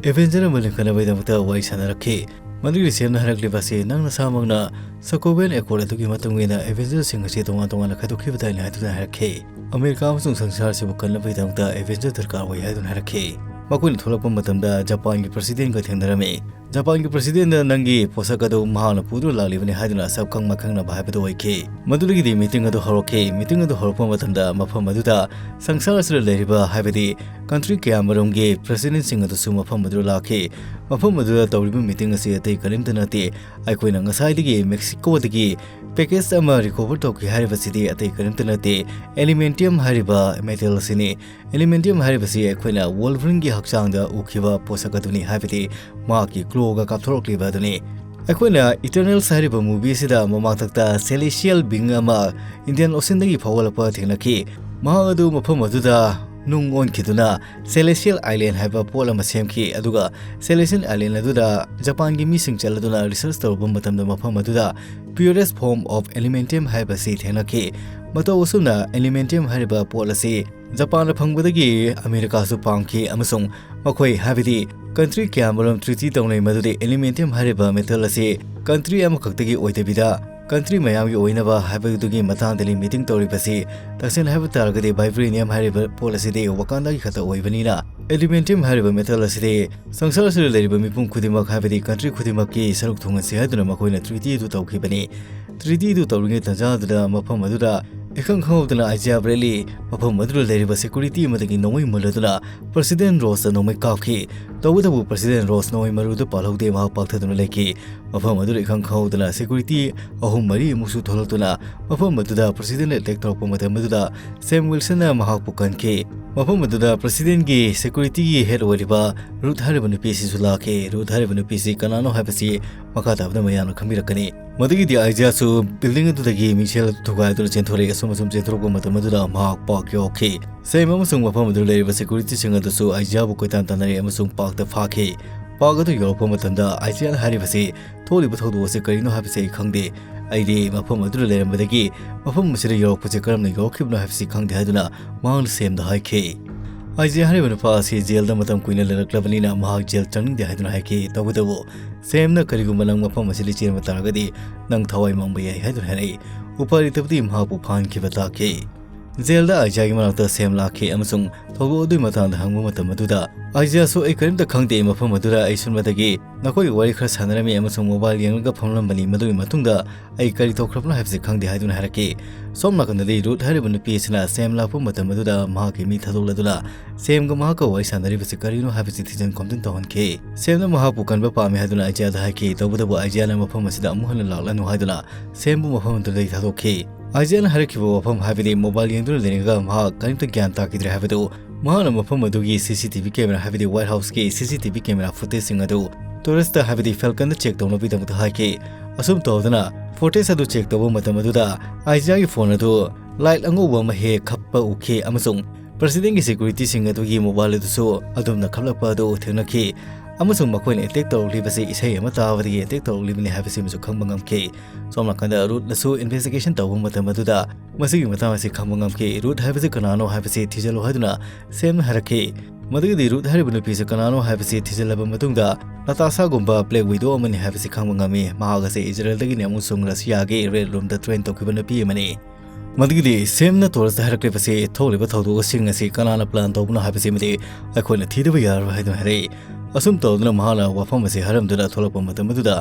Avenger ꯑꯃ ꯂꯤꯡꯈꯠꯅꯕꯒꯤꯗꯃꯛꯇ ꯋꯥꯔꯤ ꯁꯥꯟꯅꯔꯛꯈꯤ꯫ ꯃꯗꯨꯒꯤ Samꯅ ꯍꯥꯏꯔꯛꯂꯤꯕ ꯑꯁꯤ, "ꯅꯪ ꯅꯁꯥꯃꯛꯅ Sokovia Accord ꯑꯗꯨꯒꯤ ꯃꯇꯨꯡ ꯏꯟꯅ Avengerꯁꯤꯡ ꯑꯁꯤ ꯇꯣꯉꯥꯟ ꯇꯣꯉꯥꯟꯅ ꯈꯥꯏꯗꯣꯛꯈꯤꯕꯗꯥꯏꯅꯦ?" ꯍꯥꯏꯗꯨꯅ ꯍꯥꯏꯔꯛꯈꯤ꯫ "ꯑꯃꯦꯔꯤꯀꯥ ꯑꯃꯁꯨꯡ ꯁꯪꯁꯥꯔꯁꯤꯕꯨ ꯀꯟꯅꯕꯒꯤꯗꯃꯛꯇ Avenger ꯗꯔꯀꯥꯔ ꯑꯣꯏ" ꯍꯥꯏꯗꯨꯅ ꯍꯥꯏꯔꯛꯈꯤ꯫ ꯃꯈꯣꯏꯅ ꯊꯣꯛꯂꯛꯄ ꯃꯇꯝꯗ ꯖꯄꯥꯟꯒꯤ Presidentꯒ ꯊꯦꯡꯅꯔꯝꯃꯤ꯫ ꯖꯄꯥꯟꯒꯤ Presidentꯅ ꯅꯪꯒꯤ ꯄꯣꯠꯁꯛ ꯑꯗꯨ ꯃꯍꯥꯛꯅ ꯄꯨꯗꯨꯅ ꯂꯥꯛꯂꯤꯕꯅꯤ ꯍꯥꯏꯗꯨꯅ ꯁꯛꯈꯪ ꯃꯥꯏꯈꯪꯅꯕ ꯍꯥꯏꯕꯗꯨ ꯑꯣꯏꯈꯤ꯫ ꯃꯗꯨꯗꯒꯤꯗꯤ meeting ꯑꯗꯨ ꯍꯧꯔꯛꯈꯤ꯫ Meeting ꯑꯗꯨ ꯍꯧꯔꯛꯄ ꯃꯇꯝꯗ ꯃꯐꯝ ꯑꯗꯨꯗ ꯁꯪꯁꯥꯔ ꯑꯁꯤꯗ ꯂꯩꯔꯤꯕ, ꯍꯥꯏꯕꯗꯤ country ꯀꯌꯥ ꯃꯔꯨꯝꯒꯤ Presidentꯁꯤꯡ ꯑꯗꯨꯁꯨ ꯃꯐꯝ ꯑꯗꯨꯗ ꯂꯥꯛꯈꯤ꯫ ꯃꯐꯝ ꯑꯗꯨꯗ ꯇꯧꯔꯤꯕ meeting ꯑꯁꯤ ꯑꯇꯩ ꯀꯔꯤꯝꯇ ꯅꯠꯇꯦ꯫ ꯑꯩꯈꯣꯏꯅ ꯉꯁꯥꯏꯗꯒꯤ Mexicoꯗꯒꯤ package ꯑꯃ recover ꯇꯧꯈꯤ ꯍꯥꯏꯔꯤꯕꯁꯤꯗꯤ ꯑꯇꯩ ꯀꯔꯤꯝꯇ ꯅꯠꯇꯦ, Elementium ꯍꯥꯏꯔꯤꯕ metal ꯑꯁꯤꯅꯤ꯫ Elementium ꯍꯥꯏꯔꯤꯕꯁꯤ ꯑꯩꯈꯣꯏꯅ Wolverineꯒꯤ ꯍꯛꯆꯥꯡꯗ ꯎꯈꯤꯕ ꯄꯣꯠꯁꯛ ꯑꯗꯨꯅꯤ, ꯍꯥꯏꯕꯗꯤ ꯃꯍꯥꯛꯀꯤ clawꯒ ꯀꯥꯞꯊꯣꯔꯛꯂꯤꯕ ꯑꯗꯨꯅꯤ꯫ ꯑꯩꯈꯣꯏꯅ Eternals ꯍꯥꯏꯔꯤꯕ movie ꯑꯁꯤꯗ ꯃꯃꯥꯡꯊꯛꯇ celestial being ꯑꯃ Indian Oceanꯗꯒꯤ ꯐꯥꯎꯒꯠꯂꯛꯄ ꯊꯦꯡꯅꯈꯤ꯫ ꯃꯍꯥꯛ ꯑꯗꯨ ꯃꯐꯝ ꯑꯗꯨꯗ ꯅꯨꯡ ꯑꯣꯟꯈꯤꯗꯨꯅ Celestial Island ꯍꯥꯏꯕ ꯄꯣꯠ ꯑꯃ ꯁꯦꯝꯈꯤ, ꯑꯗꯨꯒ Celestial Island ꯑꯗꯨꯗ ꯖꯄꯥꯟꯒꯤ ꯃꯤꯁꯤꯡ ꯆꯠꯂꯗꯨꯅ research ꯇꯧꯔꯨꯕ ꯃꯇꯝꯗ ꯃꯐꯝ ꯑꯗꯨꯗ purest form of Elementium ꯍꯥꯏꯕꯁꯤ ꯊꯦꯡꯅꯈꯤ꯫ ꯃꯇꯧ ꯑꯁꯨꯝꯅ Elementium ꯍꯥꯏꯔꯤꯕ ꯄꯣꯠ ꯑꯁꯤ ꯖꯄꯥꯟꯗ ꯐꯪꯕꯗꯒꯤ ꯑꯃꯦꯔꯤꯀꯥꯁꯨ ꯄꯥꯝꯈꯤ, ꯑꯃꯁꯨꯡ ꯃꯈꯣꯏ, ꯍꯥꯏꯕꯗꯤ country ꯀꯌꯥꯃꯔꯨꯝ treaty ꯇꯧꯅꯩ ꯃꯗꯨꯗꯤ Elementium ꯍꯥꯏꯔꯤꯕ metal ꯑꯁꯤ country ꯑꯃꯈꯛꯇꯒꯤ ꯑꯣꯏꯗꯕꯤꯗ country ꯃꯌꯥꯝꯒꯤ ꯑꯣꯏꯅꯕ ꯍꯥꯏꯕꯗꯨꯒꯤ ꯃꯇꯥꯡꯗꯅꯤ meeting ꯇꯧꯔꯤꯕꯁꯤ꯫ ꯇꯁꯦꯡꯅ ꯍꯥꯏꯕ ꯇꯥꯔꯒꯗꯤ Vibranium ꯍꯥꯏꯔꯤꯕ ꯄꯣꯠ ꯑꯁꯤꯗꯤ Wakandaꯒꯤ ꯈꯛꯇ ꯑꯣꯏꯕꯅꯤꯅ ꯑꯦꯂꯨꯃꯤꯅꯤꯌꯝ ꯍꯥꯏꯔꯤꯕ ꯃꯦꯇꯜ ꯑꯁꯤꯗꯤ ꯁꯪꯁꯥꯔ ꯑꯁꯤꯗ ꯂꯩꯔꯤꯕ ꯃꯤꯄꯨꯝ ꯈꯨꯗꯤꯡꯃꯛ, ꯍꯥꯏꯕꯗꯤ ꯀꯟꯇ꯭ꯔꯤ ꯈꯨꯗꯤꯡꯃꯛꯀꯤ ꯁꯔꯨꯛ ꯊꯨꯡꯍꯟꯁꯤ ꯍꯥꯏꯗꯨꯅ ꯃꯈꯣꯏꯅ ꯇ꯭ꯔꯤꯇꯤ ꯑꯗꯨ ꯇꯧꯈꯤꯕꯅꯤ꯫ ꯇ꯭ꯔꯤꯇꯤ ꯑꯗꯨ ꯇꯧꯔꯤꯉꯩ ꯇꯥꯟꯖꯥꯗꯨꯗ ꯃꯐꯝ ꯑꯗꯨꯗ ꯏꯈꯪ ꯈꯪꯍꯧꯗꯅ ꯑꯥꯏꯖꯤꯌꯥ ꯕ꯭ꯔꯦꯗꯂꯤ ꯃꯐꯝ ꯑꯗꯨꯗ ꯂꯩꯔꯤꯕ ꯁꯦꯀ꯭ꯌꯨꯔꯤꯇꯤ ꯑꯃꯗꯒꯤ ꯅꯣꯡꯃꯩ ꯃꯨꯜꯂꯗꯨꯅ ꯄ꯭ꯔꯁꯤꯗꯦꯟ ꯔꯣꯁꯇ ꯅꯣꯡꯃꯩ ꯀꯥꯞꯈꯤ꯫ ꯇꯧꯕꯇꯕꯨ ꯄ꯭ꯔꯁꯤꯗꯦꯟ ꯔꯣꯁ ꯅꯣꯡꯃꯩ ꯃꯔꯨꯗꯨ ꯄꯥꯜꯍꯧꯗꯦ, ꯃꯍꯥꯛ ꯄꯥꯛꯊꯗꯨꯅ ꯂꯩꯈꯤ꯫ ꯃꯐꯝ ꯑꯗꯨꯗ ꯏꯈꯪ ꯈꯪꯍꯧꯗꯅ ꯁꯦꯀ꯭ꯌꯨꯔꯤꯇꯤ ꯑꯍꯨꯝ ꯃꯔꯤ ꯑꯃꯨꯛꯁꯨ ꯊꯣꯛꯂꯛꯇꯨꯅ ꯃꯐꯝ ꯑꯗꯨꯗ ꯄ꯭ꯔꯁꯤꯗꯦꯟ ꯑꯦꯇꯦꯛ ꯇꯧꯔꯛꯄ ꯃꯇꯝ ꯑꯗꯨꯗ ꯁꯦꯝ ꯋꯤꯜꯁꯟꯅ ꯃꯍꯥꯛꯄꯨ ꯀꯟꯈꯤ꯫ ꯃꯐꯝ ꯑꯗꯨꯗ ꯄ꯭ꯔꯁꯤꯗꯦꯟꯒꯤ ꯁꯦꯀ꯭ꯌꯨꯔꯤꯇꯤꯒꯤ ꯍꯦꯗ ꯑꯣꯏꯔꯤꯕ ꯔꯨꯠ ꯍꯥꯏꯔꯤꯕ ꯅꯨꯄꯤ ꯑꯁꯤꯁꯨ ꯂꯥꯛꯈꯤ꯫ ꯔꯨꯠ ꯍꯥꯏꯔꯤꯕ ꯅꯨꯄꯤ ꯑꯁꯤ ꯀꯅꯥꯅꯣ ꯍꯥꯏꯕꯁꯤ ꯃꯈꯥ ꯇꯥꯕꯗ ꯃꯌꯥꯝꯅ ꯈꯪꯕꯤꯔꯛꯀꯅꯤ꯫ ꯃꯗꯨꯒꯤꯗꯤ ꯑꯥꯏꯖꯤꯌꯥꯁꯨ ꯕꯤꯜꯗꯤꯡ ꯑꯗꯨꯗꯒꯤ ꯃꯤꯡꯁꯦꯜ ꯑꯗꯨ ꯊꯨꯒꯥꯏꯗꯨꯅ ꯆꯦꯟꯊꯣꯔꯛꯏ꯫ ꯑꯁꯨꯝ ꯑꯁꯨꯝ ꯆꯦꯟꯊꯣꯔꯛꯄ ꯃꯇꯝ ꯑꯗꯨꯗ ꯃꯍꯥꯛ ꯄꯥꯛ ꯌꯧꯔꯛꯈꯤ꯫ ꯁꯦꯝ ꯑꯃꯁꯨꯡ ꯃꯐꯝ ꯑꯗꯨꯗ ꯂꯩꯔꯤꯕ ꯁꯦꯀ꯭ꯌꯨꯔꯤꯇꯤꯁꯤꯡ ꯑꯗꯨꯁꯨ ꯑꯥꯏꯖꯤꯌꯥꯕꯨ ꯀꯣꯏꯇꯥꯟ ꯇꯥꯟꯅꯔꯦ ꯑꯃꯁꯨꯡ ꯄꯥꯛꯇ ꯐꯥꯈꯤ꯫ ꯄꯥꯛ ꯑꯗꯨ ꯌꯧꯔꯛꯄ ꯃꯇꯝꯗ ꯑꯥꯏꯖꯤꯌꯥꯅ ꯍꯥꯏꯔꯤꯕꯁꯤ, "ꯊꯣꯛꯂꯤꯕ ꯊꯧꯗꯣꯛ ꯑꯁꯤ ꯀꯔꯤꯅꯣ ꯍꯥꯏꯕꯁꯤ ꯑꯩ ꯈꯪꯗꯦ꯫ ꯑꯩꯗꯤ ꯃꯐꯝ ꯑꯗꯨꯗ ꯂꯩꯔꯝꯕꯗꯒꯤ ꯃꯐꯝ ꯑꯁꯤꯗ ꯌꯧꯔꯛꯄꯁꯤ ꯀꯔꯝꯅ ꯌꯧꯔꯛꯈꯤꯕꯅꯣ ꯍꯥꯏꯕꯁꯤ ꯈꯪꯗꯦ" ꯍꯥꯏꯗꯨꯅ ꯃꯍꯥꯛꯅ ꯁꯦꯝꯗ ꯍꯥꯏꯈꯤ꯫ ꯑꯥꯏꯖꯤꯌꯥ ꯍꯥꯏꯔꯤꯕ ꯅꯨꯄꯥ ꯑꯁꯤ ꯖꯦꯜꯗ ꯃꯇꯝ ꯀꯨꯏꯅ ꯂꯩꯔꯛꯂꯕꯅꯤꯅ ꯃꯍꯥꯛ ꯖꯦꯜ ꯆꯪꯅꯤꯡꯗꯦ ꯍꯥꯏꯗꯨꯅ ꯍꯥꯏꯈꯤ꯫ ꯇꯧꯕꯇꯕꯨ ꯁꯦꯝꯅ, "ꯀꯔꯤꯒꯨꯝꯕ ꯅꯪ ꯃꯐꯝ ꯑꯁꯤꯗ ꯆꯦꯟꯕ ꯇꯥꯔꯒꯗꯤ ꯅꯪ ꯊꯋꯥꯏ ꯃꯥꯡꯕ ꯌꯥꯏ" ꯍꯥꯏꯗꯨꯅ ꯍꯥꯏꯔꯛꯏ꯫ ꯎꯄꯥꯏ ꯂꯩꯇꯕꯗꯤ ꯃꯍꯥꯛꯄꯨ ꯐꯥꯍꯟꯈꯤꯕ ꯇꯥꯈꯤ꯫ ꯖꯦꯜꯗ ꯑꯥꯏꯖꯤꯌꯥꯒꯤ ꯃꯅꯥꯛꯇ ꯁꯦꯝ ꯂꯥꯛꯈꯤ ꯑꯃꯁꯨꯡ ꯊꯧꯗꯣꯛ ꯑꯗꯨꯒꯤ ꯃꯇꯥꯡꯗ ꯍꯪꯕ ꯃꯇꯝ ꯑꯗꯨꯗ ꯑꯥꯏꯖꯤꯌꯥꯁꯨ, "ꯑꯩ ꯀꯔꯤꯝꯇ ꯈꯪꯗꯦ, ꯃꯐꯝ ꯑꯗꯨꯗ ꯑꯩ ꯁꯨꯝꯕꯗꯒꯤ ꯅꯈꯣꯏꯒ ꯋꯥꯔꯤ ꯈꯔ ꯁꯥꯟꯅꯔꯝꯃꯤ ꯑꯃꯁꯨꯡ ꯃꯣꯕꯥꯏꯜ ꯌꯦꯡꯂꯒ ꯐꯝꯂꯝꯕꯅꯤ, ꯃꯗꯨꯒꯤ ꯃꯇꯨꯡꯗ ꯑꯩ ꯀꯔꯤ ꯇꯧꯈ꯭ꯔꯕꯅꯣ ꯍꯥꯏꯕꯁꯤ ꯈꯪꯗꯦ" ꯍꯥꯏꯗꯨꯅ ꯍꯥꯏꯔꯛꯈꯤ꯫ ꯁꯣꯝ ꯅꯥꯀꯟꯗꯗꯤ ꯔꯨꯠ ꯍꯥꯏꯔꯤꯕ ꯅꯨꯄꯤ ꯑꯁꯤꯅ ꯁꯦꯝ ꯂꯥꯛꯄ ꯃꯇꯝ ꯑꯗꯨꯗ ꯃꯍꯥꯛꯀꯤ ꯃꯤ ꯊꯥꯗꯣꯛꯂꯗꯨꯅ ꯁꯦꯝꯒ ꯃꯍꯥꯛꯀ ꯋꯥꯔꯤ ꯁꯥꯟꯅꯔꯤꯕꯁꯤ ꯀꯔꯤꯅꯣ ꯍꯥꯏꯕꯁꯤ ꯊꯤꯖꯤꯟ ꯈꯣꯝꯖꯤꯟ ꯇꯧꯍꯟꯈꯤ꯫ ꯁꯦꯝꯅ ꯃꯍꯥꯛꯄꯨ ꯀꯟꯕ ꯄꯥꯝꯃꯤ ꯍꯥꯏꯗꯨꯅ ꯑꯥꯏꯖꯤꯌꯥꯗ ꯍꯥꯏꯈꯤ꯫ ꯇꯧꯕꯇꯕꯨ ꯑꯥꯏꯖꯤꯌꯥꯅ ꯃꯐꯝ ꯑꯁꯤꯗ ꯑꯃꯨꯛ ꯍꯟꯅ ꯂꯥꯛꯂꯅꯨ ꯍꯥꯏꯗꯨꯅ ꯁꯦꯝꯕꯨ ꯃꯐꯝ ꯑꯗꯨꯗꯒꯤ ꯊꯥꯗꯣꯛꯈꯤ꯫ ꯑꯥꯏꯖꯤꯌꯥꯅ ꯍꯥꯏꯔꯛꯈꯤꯕ ꯋꯥꯐꯝ, ꯍꯥꯏꯕꯗꯤ ꯃꯣꯕꯥꯏꯜ ꯌꯦꯡꯗꯨꯅ ꯂꯩꯔꯤꯉꯩꯗ ꯃꯍꯥꯛ ꯀꯔꯤꯝꯇ ꯒ꯭ꯌꯥꯟ ꯇꯥꯈꯤꯗ꯭ꯔꯦ ꯍꯥꯏꯕꯗꯨ, ꯃꯍꯥꯛꯅ ꯃꯐꯝ ꯑꯗꯨꯒꯤ ꯁꯤ ꯁꯤ ꯇꯤ ꯚꯤ ꯀꯦꯃꯦꯔꯥ, ꯍꯥꯏꯕꯗꯤ ꯋꯥꯏꯠ ꯍꯥꯎꯁꯀꯤ ꯁꯤ ꯁꯤ ꯇꯤ ꯚꯤ ꯀꯦꯃꯦꯔꯥ ꯐꯨꯇꯦꯖꯁꯤꯡ ꯑꯗꯨ ꯇꯣꯔꯦꯁꯇ, ꯍꯥꯏꯕꯗꯤ ꯐꯦꯜꯀꯟꯗ ꯆꯦꯛ ꯇꯧꯅꯕꯒꯤꯗꯃꯛꯇ ꯍꯥꯏꯈꯤ꯫ ꯑꯁꯨꯝ ꯇꯧꯗꯨꯅ ꯐꯨꯇꯦꯖ ꯑꯗꯨ ꯆꯦꯛ ꯇꯧꯕ ꯃꯇꯝ ꯑꯗꯨꯗ ꯑꯥꯏꯖꯤꯌꯥꯒꯤ ꯐꯣꯟ ꯑꯗꯨ ꯂꯥꯏꯠ ꯑꯉꯧꯕ ꯑꯃ ꯍꯦꯛ ꯈꯞꯄ ꯎꯈꯤ ꯑꯃꯁꯨꯡ ꯄ꯭ꯔꯁꯤꯗꯦꯟꯒꯤ ꯁꯦꯀ꯭ꯌꯨꯔꯤꯇꯤꯁꯤꯡ ꯑꯗꯨꯒꯤ ꯃꯣꯕꯥꯏꯜ ꯑꯗꯨꯁꯨ ꯑꯗꯨꯝꯅ ꯈꯞꯂꯛꯄ ꯑꯗꯨ ꯊꯦꯡꯅꯈꯤ꯫ ꯑꯃꯁꯨꯡ ꯃꯈꯣꯏꯅ ꯑꯦꯇꯦꯛ ꯇꯧꯔꯛꯂꯤꯕꯁꯤ ꯏꯁꯩ ꯑꯃ ꯇꯥꯕꯗꯒꯤ ꯑꯦꯇꯦꯛ ꯇꯧꯔꯛꯂꯤꯕꯅꯤ ꯍꯥꯏꯕꯁꯤꯃꯁꯨ ꯈꯪꯕ ꯉꯝꯈꯤ꯫ ꯁꯣꯝ ꯅꯥꯀꯟꯗ ꯔꯨꯠꯅꯁꯨ ꯏꯟꯚꯦꯁꯇꯤꯒꯦꯁꯟ ꯇꯧꯕ ꯃꯇꯝ ꯑꯗꯨꯗ ꯃꯁꯤꯒꯤ ꯃꯇꯥꯡ ꯑꯁꯤ ꯈꯪꯕ ꯉꯝꯈꯤ꯫ ꯔꯨꯠ ꯍꯥꯏꯕꯁꯤ ꯀꯅꯥꯅꯣ ꯍꯥꯏꯕꯁꯤ ꯊꯤꯖꯤꯜꯂꯨ ꯍꯥꯏꯗꯨꯅ ꯁꯦꯝꯅ ꯍꯥꯏꯔꯛꯈꯤ꯫ ꯃꯗꯨꯒꯤꯗꯤ ꯔꯨꯠ ꯍꯥꯏꯔꯤꯕ ꯅꯨꯄꯤꯁꯤ ꯀꯅꯥꯅꯣ ꯍꯥꯏꯕꯁꯤ ꯊꯤꯖꯤꯜꯂꯕ ꯃꯇꯨꯡꯗ ꯅꯇꯥꯁꯥꯒꯨꯝꯕ ꯕ꯭ꯂꯦꯛ ꯋꯤꯗꯣ ꯑꯃꯅꯤ ꯍꯥꯏꯕꯁꯤ ꯈꯪꯕ ꯉꯝꯃꯤ꯫ ꯃꯍꯥꯛ ꯑꯁꯤ ꯏꯖꯔꯦꯜꯗꯒꯤꯅꯤ ꯑꯃꯁꯨꯡ ꯔꯁꯤꯌꯥꯒꯤ ꯔꯦꯗ ꯔꯨꯝꯗ ꯇ꯭ꯔꯦꯟ ꯇꯧꯈꯤꯕ ꯅꯨꯄꯤ ꯑꯃꯅꯤ꯫ ꯃꯗꯨꯒꯤꯗꯤ ꯁꯦꯝꯅ ꯇꯣꯔꯁꯇ ꯍꯥꯏꯔꯛꯂꯤꯕꯁꯤ ꯊꯣꯛꯂꯤꯕ ꯊꯧꯗꯣꯛꯁꯤꯡ ꯑꯁꯤ ꯀꯅꯥꯅ ꯄ꯭ꯂꯥꯟ ꯇꯧꯕꯅꯣ ꯍꯥꯏꯕꯁꯤꯃꯗꯤ ꯑꯩꯈꯣꯏꯅ ꯊꯤꯗꯕ ꯌꯥꯔꯔꯣꯏ ꯍꯥꯏꯗꯨꯅ ꯍꯥꯏꯔꯛꯏ꯫ ꯑꯁꯨꯝ ꯇꯧꯗꯨꯅ ꯃꯍꯥꯛꯅ ꯋꯥꯐꯝ ꯑꯁꯤ ꯍꯥꯏꯔꯝꯗꯨꯅ ꯊꯣꯛꯂꯛꯄ ꯃꯇꯝ ꯑꯗꯨꯗ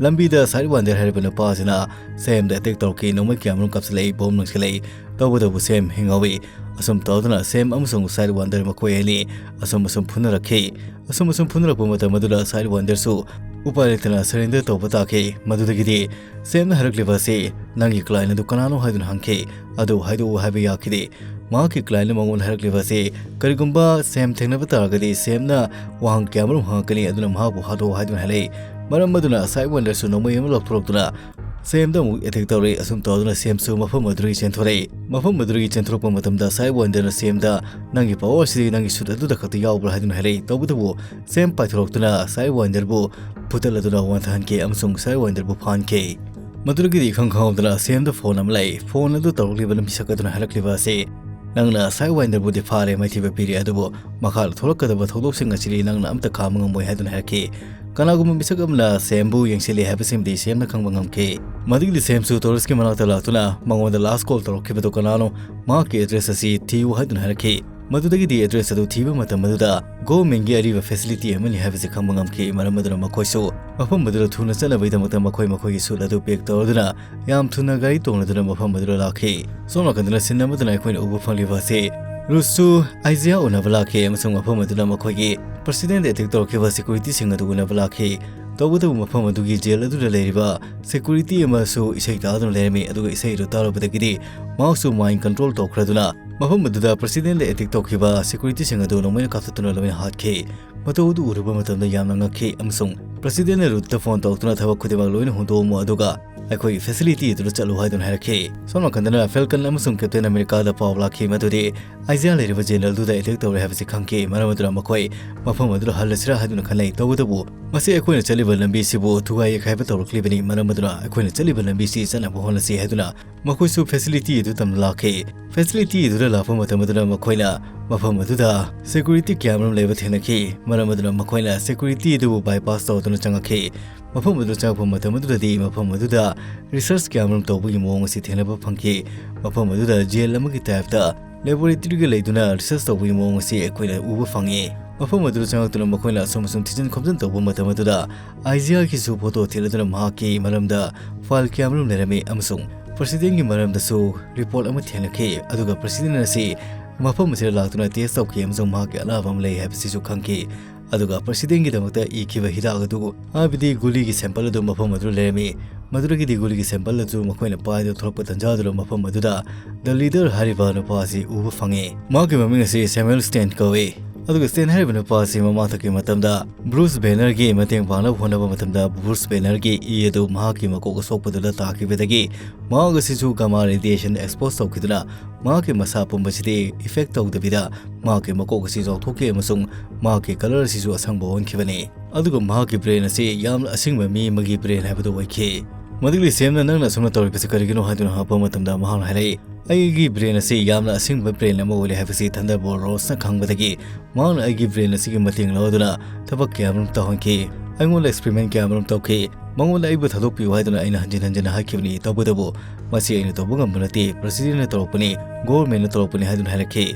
ꯂꯝꯕꯤꯗ ꯁꯥꯏꯠ ꯋꯥꯟꯗꯔ ꯍꯥꯏꯔꯤꯕ ꯅꯨꯄꯥ ꯑꯁꯤꯅ ꯁꯦꯝꯗ ꯑꯦꯇꯦꯛ ꯇꯧꯔꯛꯈꯤ꯫ ꯅꯣꯡꯃꯩ ꯀꯌꯥꯃꯔꯨꯝ ꯀꯥꯞꯁꯤꯜꯂꯛꯏ, ꯕꯣꯝ ꯂꯪꯁꯤꯜꯂꯛꯏ꯫ ꯇꯧꯕꯇꯕꯨ ꯁꯦꯝ ꯍꯤꯡꯍꯧꯏ꯫ ꯑꯁꯨꯝ ꯇꯧꯗꯨꯅ ꯁꯦꯝ ꯑꯃꯁꯨꯡ ꯁꯥꯏꯠ ꯋꯥꯟꯗꯔ ꯃꯈꯣꯏ ꯑꯅꯤ ꯑꯁꯨꯝ ꯑꯁꯨꯝ ꯐꯨꯅꯔꯛꯈꯤ꯫ ꯑꯁꯨꯝ ꯑꯁꯨꯝ ꯐꯨꯅꯔꯛꯄ ꯃꯇꯝ ꯑꯗꯨꯗ ꯁꯥꯏꯠ ꯋꯥꯟꯗꯔꯁꯨ ꯎꯄꯥꯏ ꯂꯩꯇꯅ ꯁꯔꯦꯟꯗꯔ ꯇꯧꯕ ꯇꯥꯈꯤ꯫ ꯃꯗꯨꯗꯒꯤꯗꯤ ꯁꯦꯝꯅ ꯍꯥꯏꯔꯛꯂꯤꯕ ꯑꯁꯤ, "ꯅꯪꯒꯤ ꯀ꯭ꯂꯥꯏꯟ ꯑꯗꯨ ꯀꯅꯥꯅꯣ?" ꯍꯥꯏꯗꯨꯅ ꯍꯪꯈꯤ꯫ "ꯑꯗꯨ ꯍꯥꯏꯗꯣꯛꯎ" ꯍꯥꯏꯕ ꯌꯥꯈꯤꯗꯦ꯫ ꯃꯍꯥꯛꯀꯤ ꯀ꯭ꯂꯥꯏꯟꯅ ꯃꯉꯣꯟꯗ ꯍꯥꯏꯔꯛꯂꯤꯕ ꯑꯁꯤ, ꯀꯔꯤꯒꯨꯝꯕ ꯁꯦꯝ ꯊꯦꯡꯅꯕ ꯇꯥꯔꯒꯗꯤ ꯁꯦꯝꯅ ꯋꯥꯍꯪ ꯀꯌꯥꯃꯔꯨꯝ ꯍꯪꯉꯛꯀꯅꯤ, ꯑꯗꯨꯅ ꯃꯍꯥꯛꯄꯨ ꯍꯥꯠꯇꯣꯛꯎ ꯍꯥꯏꯗꯨꯅ ꯍꯥꯏꯔꯛꯏ꯫ ꯃꯔꯝ ꯑꯗꯨꯅ ꯁꯥꯏꯠ ꯋꯥꯟꯗꯔꯁꯨ ꯅꯣꯡꯃꯩ ꯑꯃ ꯂꯧꯊꯣꯔꯛꯇꯨꯅ ꯁꯦꯝꯗ ꯑꯃꯨꯛ ꯑꯦꯇꯦꯛ ꯇꯧꯔꯛꯏ꯫ ꯑꯁꯨꯝ ꯇꯧꯗꯨꯅ ꯁꯦꯝꯁꯨ ꯃꯐꯝ ꯑꯗꯨꯗꯒꯤ ꯆꯦꯟꯊꯣꯔꯛꯏ꯫ ꯃꯐꯝ ꯑꯗꯨꯗꯒꯤ ꯆꯦꯟꯊꯣꯔꯛꯄ ꯃꯇꯝꯗ ꯁꯥꯏꯠ ꯋꯥꯟꯗꯔꯅ ꯁꯦꯝꯗ, "ꯅꯪꯒꯤ ꯄꯋꯥꯔ ꯑꯁꯤꯗꯤ ꯅꯪꯒꯤ ꯁꯨꯠ ꯑꯗꯨꯗ ꯈꯛꯇ ꯌꯥꯎꯕ꯭ꯔꯥ?" ꯍꯥꯏꯗꯨꯅ ꯍꯥꯏꯔꯛꯏ꯫ ꯇꯧꯕꯇꯕꯨ ꯁꯦꯝ ꯄꯥꯏꯊꯣꯔꯛꯇꯨꯅ ꯁꯥꯏꯠ ꯋꯥꯟꯗꯔꯕꯨ ꯐꯨꯠꯇꯠꯂꯗꯨꯅ ꯋꯥꯟꯊꯍꯟꯈꯤ ꯑꯃꯁꯨꯡ ꯁꯥꯏꯠ ꯋꯥꯟꯗꯔꯕꯨ ꯐꯥꯍꯟꯈꯤ꯫ ꯃꯗꯨꯗꯒꯤꯗꯤ ꯏꯈꯪ ꯈꯪꯍꯧꯗꯅ ꯁꯦꯝꯗ ꯐꯣꯟ ꯑꯃ ꯂꯥꯛꯏ꯫ ꯐꯣꯟ ꯑꯗꯨ ꯇꯧꯔꯛꯂꯤꯕ ꯃꯤꯁꯛ ꯑꯗꯨꯅ ꯍꯥꯏꯔꯛꯂꯤꯕ ꯑꯁꯤ, "ꯅꯪꯅ ꯁꯥꯏꯠ ꯋꯥꯏꯟꯗꯔꯕꯨꯗꯤ ꯐꯥꯔꯦ, ꯃꯥꯏꯊꯤꯕ ꯄꯤꯔꯦ, ꯑꯗꯨꯕꯨ ꯃꯈꯥꯗ ꯊꯣꯛꯂꯛꯀꯗꯕ ꯊꯧꯗꯣꯛꯁꯤꯡ ꯑꯁꯤꯗꯤ ꯅꯪꯅ ꯑꯝꯇ ꯈꯥꯝꯕ ꯉꯝꯃꯣꯏ" ꯍꯥꯏꯗꯨꯅ ꯍꯥꯏꯔꯛꯈꯤ꯫ "ꯀꯅꯥꯒꯨꯝꯕ ꯃꯤꯁꯛ ꯑꯃꯅ ꯁꯦꯝꯕꯨ ꯌꯦꯡꯁꯤꯜꯂꯤ ꯍꯥꯏꯕꯁꯤꯃꯗꯤ ꯁꯦꯝꯅ ꯈꯪꯕ ꯉꯝꯈꯤ"꯫ ꯃꯗꯨꯒꯤꯗꯤ ꯁꯦꯝꯁꯨ ꯇꯣꯔꯤꯁꯀꯤ ꯃꯅꯥꯛꯇ ꯂꯥꯛꯇꯨꯅ ꯃꯉꯣꯟꯗ ꯂꯥꯁ ꯀꯣꯜ ꯇꯧꯔꯛꯈꯤꯕꯗꯨ ꯀꯅꯥꯅꯣ, ꯃꯍꯥꯛꯀꯤ ꯑꯦꯗ꯭ꯔꯦꯁ ꯑꯁꯤ ꯊꯤꯌꯨ ꯍꯥꯏꯗꯨꯅ ꯍꯥꯏꯔꯛꯈꯤ꯫ ꯃꯗꯨꯗꯒꯤꯗꯤ ꯑꯦꯗ꯭ꯔꯦꯁ ꯑꯗꯨ ꯊꯤꯕ ꯃꯇꯝ ꯑꯗꯨꯗ ꯒꯣꯚꯔꯟꯃꯦꯟꯠꯀꯤ ꯑꯔꯤꯕ ꯐꯦꯁꯤꯂꯤꯇꯤ ꯑꯃꯅꯤ ꯍꯥꯏꯕꯁꯤ ꯈꯪꯕ ꯉꯝꯈꯤ꯫ ꯃꯔꯝ ꯑꯗꯨꯅ ꯃꯈꯣꯏꯁꯨ ꯃꯐꯝ ꯑꯗꯨꯗ ꯊꯨꯅ ꯆꯠꯅꯕꯒꯤꯗꯃꯛꯇ ꯃꯈꯣꯏ ꯃꯈꯣꯏꯒꯤ ꯁꯨꯠ ꯑꯗꯨ ꯄꯦꯛ ꯇꯧꯔꯗꯨꯅ ꯌꯥꯝ ꯊꯨꯅ ꯒꯥꯔꯤ ꯇꯣꯡꯂꯗꯨꯅ ꯃꯐꯝ ꯑꯗꯨꯗ ꯂꯥꯛꯈꯤ꯫ ꯁꯣꯝ ꯅꯥꯀꯟꯗꯅ ꯁꯤꯟ ꯑꯃꯗꯅ ꯑꯩꯈꯣꯏꯅ ꯎꯕ ꯐꯪꯂꯤꯕ ꯑꯁꯤ, ꯔꯨꯁꯁꯨ ꯑꯥꯏꯖꯤꯌꯥ ꯎꯅꯕ ꯂꯥꯛꯈꯤ ꯑꯃꯁꯨꯡ ꯃꯐꯝ ꯑꯗꯨꯗ ꯃꯈꯣꯏꯒꯤ ꯄ꯭ꯔꯁꯤꯗꯦꯟꯠ ꯑꯦꯇꯦꯛ ꯇꯧꯔꯛꯈꯤꯕ ꯁꯦꯀ꯭ꯌꯨꯔꯤꯇꯤꯁꯤꯡ ꯑꯗꯨ ꯎꯅꯕ ꯂꯥꯛꯈꯤ꯫ ꯇꯧꯕꯇꯕꯨ ꯃꯐꯝ ꯑꯗꯨꯒꯤ ꯖꯦꯜ ꯑꯗꯨꯗ ꯂꯩꯔꯤꯕ ꯁꯦꯀ꯭ꯌꯨꯔꯤꯇꯤ ꯑꯃꯁꯨ ꯏꯁꯩ ꯇꯥꯗꯨꯅ ꯂꯩꯔꯝꯃꯤ, ꯑꯗꯨꯒ ꯏꯁꯩ ꯑꯗꯨ ꯇꯥꯔꯨꯕꯗꯒꯤꯗꯤ ꯃꯍꯥꯛꯁꯨ ꯃꯥꯏꯟ ꯀꯟꯇ꯭ꯔꯣꯜ ꯇꯧꯈ꯭ꯔꯗꯨꯅ ꯃꯐꯝ ꯑꯗꯨꯗ ꯄ꯭ꯔꯁꯤꯗꯦꯟꯠ ꯑꯦꯇꯦꯛ ꯇꯧꯈꯤꯕ ꯁꯦꯀ꯭ꯌꯨꯔꯤꯇꯤꯁꯤꯡ ꯑꯗꯨ ꯅꯣꯡꯃꯩꯅ ꯀꯥꯞꯊꯠꯇꯨꯅ ꯂꯣꯏꯅ ꯍꯥꯠꯈꯤ꯫ ꯃꯇꯧ ꯑꯗꯨ ꯎꯔꯨꯕ ꯃꯇꯝꯗ ꯌꯥꯝꯅ ꯉꯛꯈꯤ ꯑꯃꯁꯨꯡ ꯄ꯭ꯔꯁꯤꯗꯦꯟꯠꯅ ꯔꯨꯠꯇ ꯐꯣꯟ ꯇꯧꯔꯛꯇꯨꯅ ꯊꯕꯛ ꯈꯨꯗꯤꯡꯃꯛ ꯂꯣꯏꯅ ꯍꯨꯟꯗꯣꯛꯂꯝꯃꯨ ꯑꯗꯨꯒ ꯑꯩꯈꯣꯏꯒꯤ ꯐꯦꯁꯤꯂꯤꯇꯤ ꯑꯗꯨꯗ ꯆꯠꯂꯨ ꯍꯥꯏꯗꯨꯅ ꯍꯥꯏꯔꯛꯈꯤ꯫ ꯁꯣꯝ ꯅꯥꯀꯟꯗꯅ ꯐꯦꯜꯀꯟ ꯑꯃꯁꯨꯡ ꯀꯦꯞꯇꯦꯟ ꯑꯃꯦꯔꯤꯀꯥꯗ ꯄꯥꯎ ꯂꯥꯛꯈꯤ ꯃꯗꯨꯗꯤ ꯑꯥꯏꯖꯤꯌꯥ ꯂꯩꯔꯤꯕ ꯖꯦꯅꯔꯦꯜꯗꯨꯗ ꯑꯦꯇꯦꯛ ꯇꯧꯔꯦ ꯍꯥꯏꯕꯁꯤ ꯈꯪꯈꯤ꯫ ꯃꯔꯝ ꯑꯗꯨꯅ ꯃꯈꯣꯏ ꯃꯐꯝ ꯑꯗꯨꯗ ꯍꯜꯂꯁꯤꯔꯥ ꯍꯥꯏꯗꯨꯅ ꯈꯟꯅꯩ꯫ ꯇꯧꯕꯇꯕꯨ ꯃꯁꯤ ꯑꯩꯈꯣꯏꯅ ꯆꯠꯂꯤꯕ ꯂꯝꯕꯤꯁꯤꯕꯨ ꯊꯨꯒꯥꯏ ꯌꯩꯈꯥꯏꯕ ꯇꯧꯔꯛꯂꯤꯕꯅꯤ꯫ ꯃꯔꯝ ꯑꯗꯨꯅ ꯑꯩꯈꯣꯏꯅ ꯆꯠꯂꯤꯕ ꯂꯝꯕꯤꯁꯤ ꯆꯠꯅꯕ ꯍꯣꯠꯅꯁꯤ ꯍꯥꯏꯗꯨꯅ ꯃꯈꯣꯏꯁꯨ ꯐꯦꯁꯤꯂꯤꯇꯤ ꯑꯗꯨ ꯇꯝꯅ ꯂꯥꯛꯈꯤ꯫ ꯐꯦꯁꯤꯂꯤꯇꯤ ꯑꯗꯨꯗ ꯂꯥꯛꯄ ꯃꯇꯝ ꯑꯗꯨꯗ ꯃꯈꯣꯏꯅ ꯃꯐꯝ ꯑꯗꯨꯗ ꯁꯦꯀ꯭ꯌꯨꯔꯤꯇꯤ ꯀꯌꯥꯃꯔꯨꯝ ꯂꯩꯕ ꯊꯦꯡꯅꯈꯤ꯫ ꯃꯔꯝ ꯑꯗꯨꯅ ꯃꯈꯣꯏꯅ ꯁꯦꯀ꯭ꯌꯨꯔꯤꯇꯤ ꯑꯗꯨꯕꯨ ꯕꯥꯏꯄꯥꯁ ꯇꯧꯗꯨꯅ ꯆꯪꯉꯛꯈꯤ꯫ ꯃꯐꯝ ꯑꯗꯨꯗ ꯆꯪꯉꯛꯄ ꯃꯇꯝ ꯑꯗꯨꯗꯗꯤ ꯃꯐꯝ ꯑꯗꯨꯗ ꯔꯤꯁꯔꯆ ꯀꯌꯥꯃꯔꯨꯝ ꯇꯧꯕꯒꯤ ꯃꯑꯣꯡ ꯑꯁꯤ ꯊꯦꯡꯅꯕ ꯐꯪꯈꯤ꯫ ꯃꯐꯝ ꯑꯗꯨꯗ ꯖꯦꯜ ꯑꯃꯒꯤ ꯇꯥꯏꯞꯇ ꯂꯦꯕꯣꯔꯦꯇꯔꯤꯒ ꯂꯩꯗꯨꯅ ꯔꯤꯁꯔꯆ ꯇꯧꯕꯒꯤ ꯃꯑꯣꯡ ꯑꯁꯤ ꯑꯩꯈꯣꯏꯅ ꯎꯕ ꯐꯪꯉꯤ꯫ ꯃꯐꯝ ꯑꯗꯨꯗ ꯆꯪꯉꯛꯇꯨꯅ ꯃꯈꯣꯏꯅ ꯑꯁꯨꯝ ꯑꯁꯨꯝ ꯊꯤꯖꯤꯟ ꯈꯣꯝꯖꯤꯟ ꯇꯧꯕ ꯃꯇꯝ ꯑꯗꯨꯗ ꯑꯥꯏꯖꯤꯌꯥꯒꯤꯁꯨ ꯐꯣꯇꯣ ꯊꯤꯜꯂꯗꯨꯅ ꯃꯍꯥꯛꯀꯤ ꯃꯔꯝꯗ ꯐꯥꯏꯜ ꯀꯌꯥꯃꯔꯨꯝ ꯂꯩꯔꯝꯃꯤ ꯑꯃꯁꯨꯡ ꯄ꯭ꯔꯁꯤꯗꯦꯟꯒꯤ ꯃꯔꯝꯗꯁꯨ ꯔꯤꯄꯣꯔꯠ ꯑꯃ ꯊꯦꯡꯅꯈꯤ꯫ ꯑꯗꯨꯒ ꯄ꯭ꯔꯁꯤꯗꯦꯟ ꯑꯁꯤ ꯃꯐꯝ ꯑꯁꯤꯗ ꯂꯥꯛꯇꯨꯅ ꯇꯦꯁ ꯇꯧꯈꯤ ꯑꯃꯁꯨꯡ ꯃꯍꯥꯛꯀꯤ ꯑꯅꯥꯕ ꯑꯃ ꯂꯩ ꯍꯥꯏꯕꯁꯤꯁꯨ ꯈꯪꯈꯤ꯫ ꯑꯗꯨꯒ ꯄ꯭ꯔꯁꯤꯗꯦꯟꯒꯤꯗꯃꯛꯇ ꯏꯈꯤꯕ ꯍꯤꯗꯥꯛ ꯑꯗꯨ, ꯍꯥꯏꯕꯗꯤ ꯒꯨꯂꯤꯒꯤ ꯁꯦꯝꯄꯜ ꯑꯗꯨ ꯃꯐꯝ ꯑꯗꯨꯗ ꯂꯩꯔꯝꯃꯤ꯫ ꯃꯗꯨꯗꯒꯤꯗꯤ ꯒꯨꯂꯤꯒꯤ ꯁꯦꯝꯄꯜ ꯑꯗꯨ ꯃꯈꯣꯏꯅ ꯄꯥꯏꯗꯨꯅ ꯊꯣꯛꯂꯛꯄ ꯇꯟꯖꯥꯗꯨꯗ ꯃꯐꯝ ꯑꯗꯨꯗ ꯗ ꯂꯤꯗꯔ ꯍꯥꯏꯔꯤꯕ ꯅꯨꯄꯥ ꯑꯁꯤ ꯎꯕ ꯐꯪꯉꯤ꯫ ꯃꯍꯥꯛꯀꯤ ꯃꯃꯤꯡ ꯑꯁꯤ ꯁꯦꯃꯨꯑꯦꯜ ꯁ꯭ꯇꯦꯟ ꯀꯧꯏ꯫ ꯑꯗꯨꯒ ꯁ꯭ꯇꯦꯟ ꯍꯥꯏꯔꯤꯕ ꯅꯨꯄꯥ ꯑꯁꯤ ꯃꯃꯥꯡꯊꯛꯀꯤ ꯃꯇꯝꯗ ꯕ꯭ꯔꯨꯁ ꯕꯦꯅꯔꯒꯤ ꯃꯇꯦꯡ ꯄꯥꯡꯅꯕ ꯍꯣꯠꯅꯕ ꯃꯇꯝꯗ ꯕ꯭ꯔꯨꯁ ꯕꯦꯅꯔꯒꯤ ꯏ ꯑꯗꯨ ꯃꯍꯥꯛꯀꯤ ꯃꯀꯣꯛ ꯑꯁꯣꯛꯄꯗꯨꯗ ꯇꯥꯈꯤꯕꯗꯒꯤ ꯃꯍꯥꯛ ꯑꯁꯤꯁꯨ ꯒꯥꯃꯥ ꯔꯦꯗꯤꯌꯦꯁꯟ ꯑꯦꯛꯁꯄꯣꯖ ꯇꯧꯈꯤꯗꯨꯅ ꯃꯍꯥꯛꯀꯤ ꯃꯁꯥ ꯄꯨꯝꯕꯁꯤꯗꯤ ꯏꯐꯦꯛ ꯇꯧꯗꯕꯤꯗ ꯃꯍꯥꯛꯀꯤ ꯃꯀꯣꯛ ꯑꯁꯤ ꯆꯥꯎꯊꯣꯛꯈꯤ ꯑꯃꯁꯨꯡ ꯃꯍꯥꯛꯀꯤ ꯀꯂꯔ ꯑꯁꯤꯁꯨ ꯑꯁꯪꯕ ꯑꯣꯟꯈꯤꯕꯅꯤ꯫ ꯑꯗꯨꯒ ꯃꯍꯥꯛꯀꯤ ꯕ꯭ꯔꯦꯟ ꯑꯁꯤ ꯌꯥꯝꯅ ꯑꯁꯤꯡꯕ ꯃꯤ ꯑꯃꯒꯤ ꯕ꯭ꯔꯦꯟ ꯍꯥꯏꯕꯗꯨ ꯑꯣꯏꯈꯤ꯫ ꯃꯗꯨꯒꯤ ꯁꯦꯝꯅ ꯅꯪꯅ ꯑꯁꯨꯝꯅ ꯇꯧꯔꯤꯕꯁꯤ ꯀꯔꯤꯒꯤꯅꯣ ꯍꯥꯏꯗꯨꯅ ꯍꯪꯉꯛꯄ ꯃꯇꯝꯗ ꯃꯍꯥꯛꯅ ꯍꯥꯏꯔꯛꯏ, "ꯑꯩꯒꯤ ꯕ꯭ꯔꯦꯟ ꯑꯁꯤ ꯌꯥꯝꯅ ꯑꯁꯤꯡꯕ ꯕ꯭ꯔꯦꯟ ꯑꯃ ꯑꯣꯏꯔꯦ ꯍꯥꯏꯕꯁꯤ ꯊꯟꯗꯔꯕꯣꯜꯠ ꯔꯣꯁꯅ ꯈꯪꯕꯗꯒꯤ ꯃꯍꯥꯛꯅ ꯑꯩꯒꯤ ꯕ꯭ꯔꯦꯟ ꯑꯁꯤꯒꯤ ꯃꯇꯦꯡ ꯂꯧꯗꯨꯅ ꯊꯕꯛ ꯀꯌꯥ ꯑꯃꯔꯣꯝ ꯇꯧꯍꯟꯈꯤ꯫ ꯑꯩꯉꯣꯟꯗ ꯑꯦꯛꯁꯄꯦꯔꯤꯃꯦꯟ ꯀꯌꯥ ꯑꯃꯔꯣꯝ ꯇꯧꯈꯤ꯫ ꯃꯉꯣꯟꯗ ꯑꯩꯕꯨ ꯊꯥꯗꯣꯛꯄꯤꯌꯨ ꯍꯥꯏꯗꯨꯅ ꯑꯩꯅ ꯍꯟꯖꯤꯟ ꯍꯟꯖꯤꯟꯅ ꯍꯥꯏꯈꯤꯕꯅꯤ꯫ ꯇꯧꯕꯇꯕꯨ ꯃꯁꯤ ꯑꯩꯅ ꯇꯧꯕ ꯉꯝꯕ ꯅꯠꯇꯦ꯫ ꯄ꯭ꯔꯁꯤꯗꯦꯟꯅ ꯇꯧꯔꯛꯄꯅꯤ, ꯒꯣꯚꯔꯟꯃꯦꯟꯠꯅ ꯇꯧꯔꯛꯄꯅꯤ" ꯍꯥꯏꯗꯨꯅ ꯍꯥꯏꯔꯛꯈꯤ꯫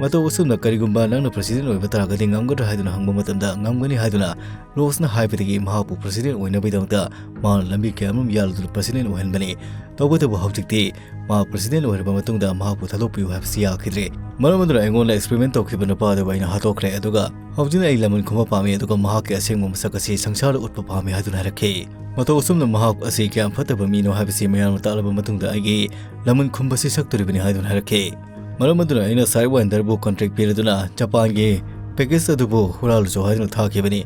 ꯃꯇꯧ ꯑꯁꯨꯝꯅ ꯀꯔꯤꯒꯨꯝꯕ ꯅꯪꯅ ꯄ꯭ꯔꯁꯤꯗꯦꯟ ꯑꯣꯏꯕ ꯇꯥꯔꯒꯗꯤ ꯉꯝꯒꯗ꯭ꯔꯥ ꯍꯥꯏꯗꯨꯅ ꯍꯪꯕ ꯃꯇꯝꯗ ꯉꯝꯒꯅꯤ ꯍꯥꯏꯗꯨꯅ ꯔꯣꯁꯅ ꯍꯥꯏꯕꯗꯒꯤ ꯃꯍꯥꯛꯄꯨ ꯄ꯭ꯔꯁꯤꯗꯦꯟ ꯑꯣꯏꯅꯕꯒꯤꯗꯃꯛꯇ ꯃꯍꯥꯛꯅ ꯂꯝꯕꯤ ꯀꯌꯥ ꯑꯃꯔꯣꯝ ꯌꯥꯜꯂꯗꯨꯅ ꯄ꯭ꯔꯁꯤꯗꯦꯟ ꯑꯣꯏꯍꯟꯕꯅꯤ꯫ ꯇꯧꯕꯇꯕꯨ ꯍꯧꯖꯤꯛꯇꯤ ꯃꯍꯥꯛ ꯄ꯭ꯔꯁꯤꯗꯦꯟ ꯑꯣꯏꯔꯕ ꯃꯇꯨꯡꯗ ꯃꯍꯥꯛꯄꯨ ꯊꯥꯗꯣꯛꯄꯤꯌꯨ ꯍꯥꯏꯕꯁꯤ ꯌꯥꯈꯤꯗ꯭ꯔꯦ꯫ ꯃꯔꯝ ꯑꯗꯨꯅ ꯑꯩꯉꯣꯟꯗ ꯑꯦꯛꯁꯄꯦꯔꯤꯃꯦꯟ ꯇꯧꯈꯤꯕ ꯅꯨꯄꯥ ꯑꯗꯨꯕꯨ ꯑꯩꯅ ꯍꯥꯠꯇꯣꯛꯈ꯭ꯔꯦ꯫ ꯑꯗꯨꯒ ꯍꯧꯖꯤꯛꯅ ꯑꯩ ꯂꯃꯟ ꯈꯨꯝꯕ ꯄꯥꯝꯃꯤ, ꯑꯗꯨꯒ ꯃꯍꯥꯛꯀꯤ ꯑꯁꯦꯡꯕ ꯃꯁꯛ ꯑꯁꯤ ꯁꯪꯁꯥꯔꯗ ꯎꯠꯄ ꯄꯥꯝꯃꯤ ꯍꯥꯏꯗꯨꯅ ꯍꯥꯏꯔꯛꯈꯤ꯫ ꯃꯇꯧ ꯑꯁꯨꯝꯅ ꯃꯍꯥꯛ ꯑꯁꯤ ꯀꯌꯥꯝ ꯐꯠꯇꯕ ꯃꯤꯅꯣ ꯍꯥꯏꯕꯁꯤ ꯃꯌꯥꯝꯅ ꯇꯥꯛꯂꯕ ꯃꯇꯨꯡꯗ ꯑꯩꯒꯤ ꯂꯃꯟ ꯈꯨꯝꯕꯁꯤ ꯁꯛꯇꯣꯔꯤꯕꯅꯤ ꯍꯥꯏꯗꯨꯅ ꯍꯥꯏꯔꯛꯈꯤ꯫ ꯃꯔꯝ ꯑꯗꯨꯅ ꯑꯩꯅ ꯁꯥꯏꯗꯋꯥꯏꯟꯗꯔꯕꯨ ꯀꯟꯇ꯭ꯔꯦꯛ ꯄꯤꯔꯗꯨꯅ ꯖꯄꯥꯟꯒꯤ ꯄꯦꯀꯦꯖ ꯑꯗꯨꯕꯨ ꯍꯨꯔꯥꯜꯂꯨꯆꯣ ꯍꯥꯏꯗꯨꯅ ꯊꯥꯈꯤꯕꯅꯤ꯫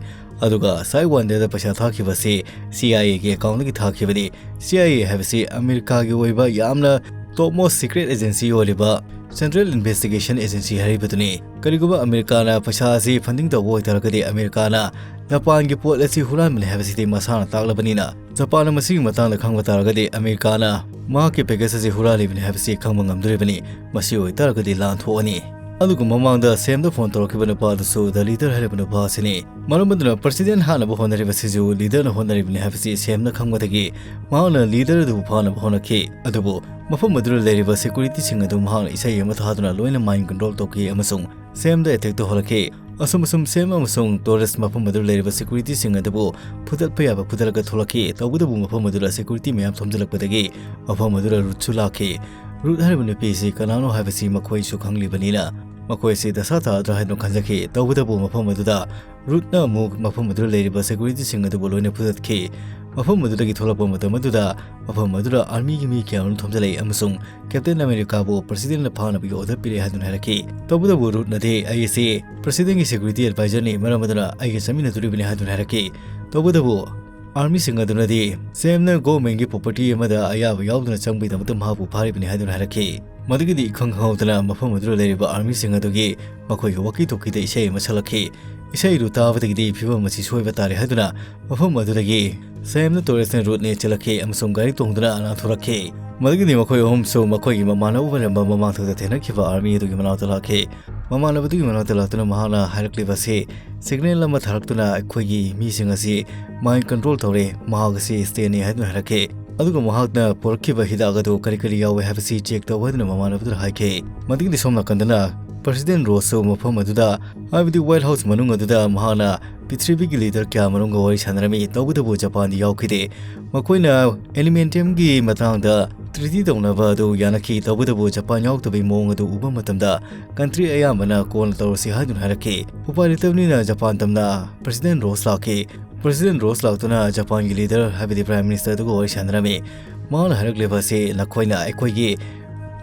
ꯑꯗꯨꯒ ꯁꯥꯏꯗꯋꯥꯏꯟꯗꯔꯗ ꯄꯩꯁꯥ ꯊꯥꯈꯤꯕ ꯑꯁꯤ ꯁꯤ ꯑꯥꯏ ꯑꯦꯒꯤ ꯑꯦꯀꯥꯎꯟꯗꯒꯤ ꯊꯥꯈꯤꯕꯅꯤ꯫ ꯁꯤ ꯑꯥꯏ ꯑꯦ ꯍꯥꯏꯕꯁꯤ ꯑꯃꯦꯔꯤꯀꯥꯒꯤ ꯑꯣꯏꯕ ꯌꯥꯝꯅ ꯇꯣꯞ ꯃꯣꯁ ꯁꯤꯀ꯭ꯔꯦꯠ ꯑꯦꯖꯦꯟꯁꯤ ꯑꯣꯏꯔꯤꯕ ꯁꯦꯟꯇ꯭ꯔꯦꯜ ꯏꯟꯚꯦꯁꯇꯤꯒꯦꯁꯟ ꯑꯦꯖꯦꯟꯁꯤ ꯍꯥꯏꯔꯤꯕꯗꯨꯅꯤ꯫ ꯀꯔꯤꯒꯨꯝꯕ ꯑꯃꯦꯔꯤꯀꯥꯅ ꯄꯩꯁꯥ ꯑꯁꯤ ꯐꯟꯗꯤꯡ ꯇꯧꯕ ꯑꯣꯏꯇꯥꯔꯒꯗꯤ ꯑꯃꯦꯔꯤꯀꯥꯅ ꯖꯄꯥꯟꯒꯤ ꯄꯣꯠ ꯑꯁꯤ ꯍꯨꯔꯥꯟꯕꯅꯤ ꯍꯥꯏꯕꯁꯤꯗꯤ ꯃꯁꯥꯅ ꯇꯥꯛꯂꯕꯅꯤꯅ, ꯖꯄꯥꯟꯅ ꯃꯁꯤꯒꯤ ꯃꯇꯥꯡꯗ ꯈꯪꯕ ꯇꯥꯔꯒꯗꯤ ꯑꯃꯦꯔꯤꯀꯥꯅ ꯃꯍꯥꯛꯀꯤ ꯄꯦꯀꯦꯖ ꯑꯁꯤ ꯍꯨꯔꯥꯜꯂꯤꯕꯅꯤ ꯍꯥꯏꯕꯁꯤ ꯈꯪꯕ ꯉꯝꯗꯣꯔꯤꯕꯅꯤ꯫ ꯃꯁꯤ ꯑꯣꯏꯇꯥꯔꯒꯗꯤ ꯂꯥꯟ ꯊꯣꯛꯑꯅꯤ꯫ ꯑꯗꯨꯒ ꯃꯃꯥꯡꯗ ꯁꯦꯝꯗ ꯐꯣꯟ ꯇꯧꯔꯛꯈꯤꯕ ꯅꯨꯄꯥ ꯑꯗꯨꯁꯨ ꯗ ꯂꯤꯗꯔ ꯍꯥꯏꯔꯤꯕ ꯅꯨꯄꯥ ꯑꯁꯤꯅꯤ꯫ ꯃꯔꯝ ꯑꯗꯨꯅ ꯄ꯭ꯔꯁꯤꯗꯦꯟ ꯍꯥꯠꯅꯕ ꯍꯣꯠꯅꯔꯤꯕꯁꯤꯁꯨ ꯂꯤꯗꯔꯅ ꯍꯣꯠꯅꯔꯤꯕꯅꯤ ꯍꯥꯏꯕꯁꯤ ꯁꯦꯝꯅ ꯈꯪꯕꯗꯒꯤ ꯃꯍꯥꯛꯅ ꯂꯤꯗꯔ ꯑꯗꯨꯕꯨ ꯐꯥꯅꯕ ꯍꯣꯠꯅꯈꯤ꯫ ꯑꯗꯨꯕꯨ ꯃꯐꯝ ꯑꯗꯨꯗ ꯂꯩꯔꯤꯕ ꯁꯦꯀ꯭ꯌꯨꯔꯤꯇꯤꯁꯤꯡ ꯑꯗꯨ ꯃꯍꯥꯛꯅ ꯏꯁꯩ ꯑꯃ ꯊꯥꯗꯨꯅ ꯂꯣꯏꯅ ꯃꯥꯏꯟ ꯀꯟꯇ꯭ꯔꯣꯜ ꯇꯧꯈꯤ ꯑꯃꯁꯨꯡ ꯁꯦꯝꯗ ꯑꯦꯇꯦꯛ ꯇꯧꯍꯜꯂꯛꯈꯤ꯫ ꯑꯁꯨꯝ ꯑꯁꯨꯝ ꯁꯦꯝ ꯑꯃꯁꯨꯡ ꯇꯣꯔꯦꯁ ꯃꯐꯝ ꯑꯗꯨꯗ ꯂꯩꯔꯤꯕ ꯁꯦꯀ꯭ꯌꯨꯔꯤꯇꯤꯁꯤꯡ ꯑꯗꯨꯕꯨ ꯐꯨꯗꯠꯄ ꯌꯥꯕ ꯐꯨꯗꯠꯂꯒ ꯊꯣꯛꯂꯛꯈꯤ꯫ ꯇꯧꯕꯇꯕꯨ ꯃꯐꯝ ꯑꯗꯨꯗ ꯁꯦꯀ꯭ꯌꯨꯔꯤꯇꯤ ꯃꯌꯥꯝ ꯊꯣꯝꯖꯤꯜꯂꯛꯄꯗꯒꯤ ꯃꯐꯝ ꯑꯗꯨꯗ ꯔꯨꯠꯁꯨ ꯂꯥꯛꯈꯤ꯫ ꯔꯨꯠ ꯍꯥꯏꯔꯤꯕ ꯅꯨꯄꯤꯁꯤ ꯀꯅꯥꯅꯣ ꯍꯥꯏꯕꯁꯤ ꯃꯈꯣꯏꯁꯨ ꯈꯪꯂꯤꯕꯅꯤꯅ ꯃꯈꯣꯏꯁꯤ ꯗꯁꯥ ꯇꯥꯔꯗ꯭ꯔꯥ ꯍꯥꯏꯗꯨꯅ ꯈꯟꯖꯈꯤ꯫ ꯇꯧꯕꯇꯕꯨ ꯃꯐꯝ ꯑꯗꯨꯗ ꯔꯨꯠꯅ ꯑꯃꯨꯛ ꯃꯐꯝ ꯑꯗꯨꯗ ꯂꯩꯔꯤꯕ ꯁꯦꯀ꯭ꯌꯨꯔꯤꯇꯤꯁꯤꯡ ꯑꯗꯨꯕꯨ ꯂꯣꯏꯅ ꯐꯨꯗꯠꯈꯤ꯫ ꯃꯐꯝ ꯑꯗꯨꯗꯒꯤ ꯊꯣꯛꯂꯛꯄ ꯃꯇꯝ ꯑꯗꯨꯗ ꯃꯐꯝ ꯑꯗꯨꯗ ꯑꯥꯔꯃꯤꯒꯤ ꯃꯤ ꯀꯌꯥ ꯑꯃ ꯊꯣꯝꯖꯤꯜꯂꯛꯏ ꯑꯃꯁꯨꯡ ꯀꯦꯞꯇꯦꯟ ꯑꯃꯦꯔꯤꯀꯥꯕꯨ ꯄ꯭ꯔꯁꯤꯗꯦꯟꯅ ꯐꯥꯅꯕꯒꯤ ꯑꯣꯔꯗꯔ ꯄꯤꯔꯛꯏ ꯍꯥꯏꯗꯨꯅ ꯍꯥꯏꯔꯛꯈꯤ꯫ ꯇꯧꯕꯇꯕꯨ ꯔꯨꯠꯅꯗꯤ, "ꯑꯩ ꯑꯁꯤ ꯄ꯭ꯔꯁꯤꯗꯦꯟꯒꯤ ꯁꯦꯀ꯭ꯌꯨꯔꯤꯇꯤ ꯑꯦꯗꯚꯥꯏꯖꯔꯅꯤ, ꯃꯔꯝ ꯑꯗꯨꯅ ꯑꯩꯒ ꯆꯠꯃꯤꯟꯅꯗꯣꯔꯤꯕꯅꯤ" ꯍꯥꯏꯗꯨꯅ ꯍꯥꯏꯔꯛꯈꯤ꯫ ꯇꯧꯕꯇꯕꯨ ꯑꯥꯔꯃꯤꯁꯤꯡ ꯑꯗꯨꯅꯗꯤ ꯁꯦꯝꯅ ꯒꯣꯚꯔꯟꯃꯦꯟꯒꯤ ꯄ꯭ꯔꯣꯄꯔꯇꯤ ꯑꯃꯗ ꯑꯌꯥꯕ ꯌꯥꯎꯗꯅ ꯆꯪꯕꯒꯤꯗꯃꯛꯇ ꯃꯍꯥꯛꯄꯨ ꯐꯥꯔꯤꯕꯅꯤ ꯍꯥꯏꯗꯨꯅ ꯍꯥꯏꯔꯛꯈꯤ꯫ ꯃꯗꯨꯒꯤꯗꯤ ꯏꯈꯪ ꯈꯪꯍꯧꯗꯅ ꯃꯐꯝ ꯑꯗꯨꯗ ꯂꯩꯔꯤꯕ ꯑꯥꯔꯃꯤꯁꯤꯡ ꯑꯗꯨꯒꯤ ꯃꯈꯣꯏꯒꯤ ꯋꯥꯀꯤ ꯇꯣꯀꯤꯗ ꯏꯁꯩ ꯑꯃ ꯁꯛꯂꯛꯈꯤ꯫ ꯏꯁꯩꯗꯨ ꯇꯥꯕꯗꯒꯤꯗꯤ ꯐꯤꯕꯝ ꯑꯁꯤ ꯁꯣꯏꯕ ꯇꯥꯔꯦ ꯍꯥꯏꯗꯨꯅ ꯃꯐꯝ ꯑꯗꯨꯗꯒꯤ ꯁꯦꯝꯅ ꯇꯣꯔꯦꯁꯅ ꯔꯨꯠꯅꯦ ꯆꯦꯜꯂꯛꯈꯤ ꯑꯃꯁꯨꯡ ꯒꯥꯔꯤ ꯇꯣꯡꯗꯨꯅ ꯅꯥꯟꯊꯣꯔꯛꯈꯤ꯫ ꯃꯗꯨꯒꯤꯗꯤ ꯃꯈꯣꯏ ꯑꯍꯨꯝꯁꯨ ꯃꯈꯣꯏꯒꯤ ꯃꯃꯥꯟꯅꯕ ꯑꯣꯏꯔꯝꯕ ꯃꯃꯥꯡꯊꯛꯇ ꯊꯦꯡꯅꯈꯤꯕ ꯑꯥꯔꯃꯤ ꯑꯗꯨꯒꯤ ꯃꯅꯥꯛꯇ ꯂꯥꯛꯈꯤ꯫ ꯃꯃꯥꯟꯅꯕꯗꯨꯒꯤ ꯃꯅꯥꯛꯇ ꯂꯥꯛꯇꯨꯅ ꯃꯍꯥꯛꯅ ꯍꯥꯏꯔꯛꯂꯤꯕ ꯑꯁꯤ, "ꯁꯤꯒꯅꯦꯜ ꯑꯃ ꯊꯥꯔꯛꯇꯨꯅ ꯑꯩꯈꯣꯏꯒꯤ ꯃꯤꯁꯤꯡ ꯑꯁꯤ ꯃꯥꯏꯟ ꯀꯟꯇ꯭ꯔꯣꯜ ꯇꯧꯔꯦ, ꯃꯍꯥꯛ ꯑꯁꯤ ꯁ꯭ꯇꯦꯟꯅꯤ" ꯍꯥꯏꯗꯨꯅ ꯍꯥꯏꯔꯛꯈꯤ꯫ ꯑꯗꯨꯒ ꯃꯍꯥꯛꯅ ꯄꯨꯔꯛꯈꯤꯕ ꯍꯤꯗꯥꯛ ꯑꯗꯨ ꯀꯔꯤ ꯀꯔꯤ ꯌꯥꯎꯋꯦ ꯍꯥꯏꯕꯁꯤ ꯆꯦꯛ ꯇꯧ ꯍꯥꯏꯗꯨꯅ ꯃꯃꯥꯟꯅꯕꯗꯨꯗ ꯍꯥꯏꯈꯤ꯫ ꯃꯗꯨꯒꯤꯗꯤ ꯁꯣꯝ ꯅꯥꯀꯟꯗꯅ ꯄ꯭ꯔꯁꯤꯗꯦꯟ ꯔꯣꯁꯁꯨ ꯃꯐꯝ ꯑꯗꯨꯗ, ꯍꯥꯏꯕꯗꯤ ꯋꯥꯏꯠ ꯍꯥꯎꯁ ꯃꯅꯨꯡ ꯑꯗꯨꯗ ꯃꯍꯥꯛꯅ ꯄ꯭ꯔꯤꯊꯤꯕꯤꯒꯤ ꯂꯤꯗꯔ ꯀꯌꯥ ꯃꯔꯨꯝꯒ ꯋꯥꯔꯤ ꯁꯥꯟꯅꯔꯝꯃꯤ꯫ ꯇꯧꯕꯇꯕꯨ ꯖꯄꯥꯟꯗꯤ ꯌꯥꯎꯈꯤꯗꯦ꯫ ꯃꯈꯣꯏꯅ ꯑꯦꯂꯤꯃꯦꯟꯇꯤꯌꯝꯒꯤ ꯃꯇꯥꯡꯗ ꯇ꯭ꯔꯤꯇꯤ ꯇꯧꯅꯕ ꯑꯗꯨ ꯌꯥꯅꯈꯤ꯫ ꯇꯧꯕꯇꯕꯨ ꯖꯄꯥꯟ ꯌꯥꯎꯗꯕꯒꯤ ꯃꯑꯣꯡ ꯑꯗꯨ ꯎꯕ ꯃꯇꯝꯗ ꯀꯟꯇ꯭ꯔꯤ ꯑꯌꯥꯝꯕꯅ ꯀꯣꯟꯅ ꯇꯧꯔꯁꯤ ꯍꯥꯏꯗꯨꯅ ꯍꯥꯏꯔꯛꯈꯤ꯫ ꯎꯄꯥꯏ ꯂꯩꯇꯕꯅꯤꯅ ꯖꯄꯥꯟ ꯇꯝꯅ ꯄ꯭ꯔꯁꯤꯗꯦꯟ ꯔꯣꯁ ꯂꯥꯛꯈꯤ꯫ ꯄ꯭ꯔꯁꯤꯗꯦꯟ ꯔꯣꯁ ꯂꯥꯛꯇꯨꯅ ꯖꯄꯥꯟꯒꯤ ꯂꯤꯗꯔ, ꯍꯥꯏꯕꯗꯤ ꯄ꯭ꯔꯥꯏꯝ ꯃꯤꯅꯤꯁꯇꯔ ꯑꯗꯨꯒ ꯋꯥꯔꯤ ꯁꯥꯟꯅꯔꯝꯃꯤ꯫ ꯃꯍꯥꯛꯅ ꯍꯥꯏꯔꯛꯂꯤꯕ ꯑꯁꯤ, "ꯅꯈꯣꯏꯅ ꯑꯩꯈꯣꯏꯒꯤ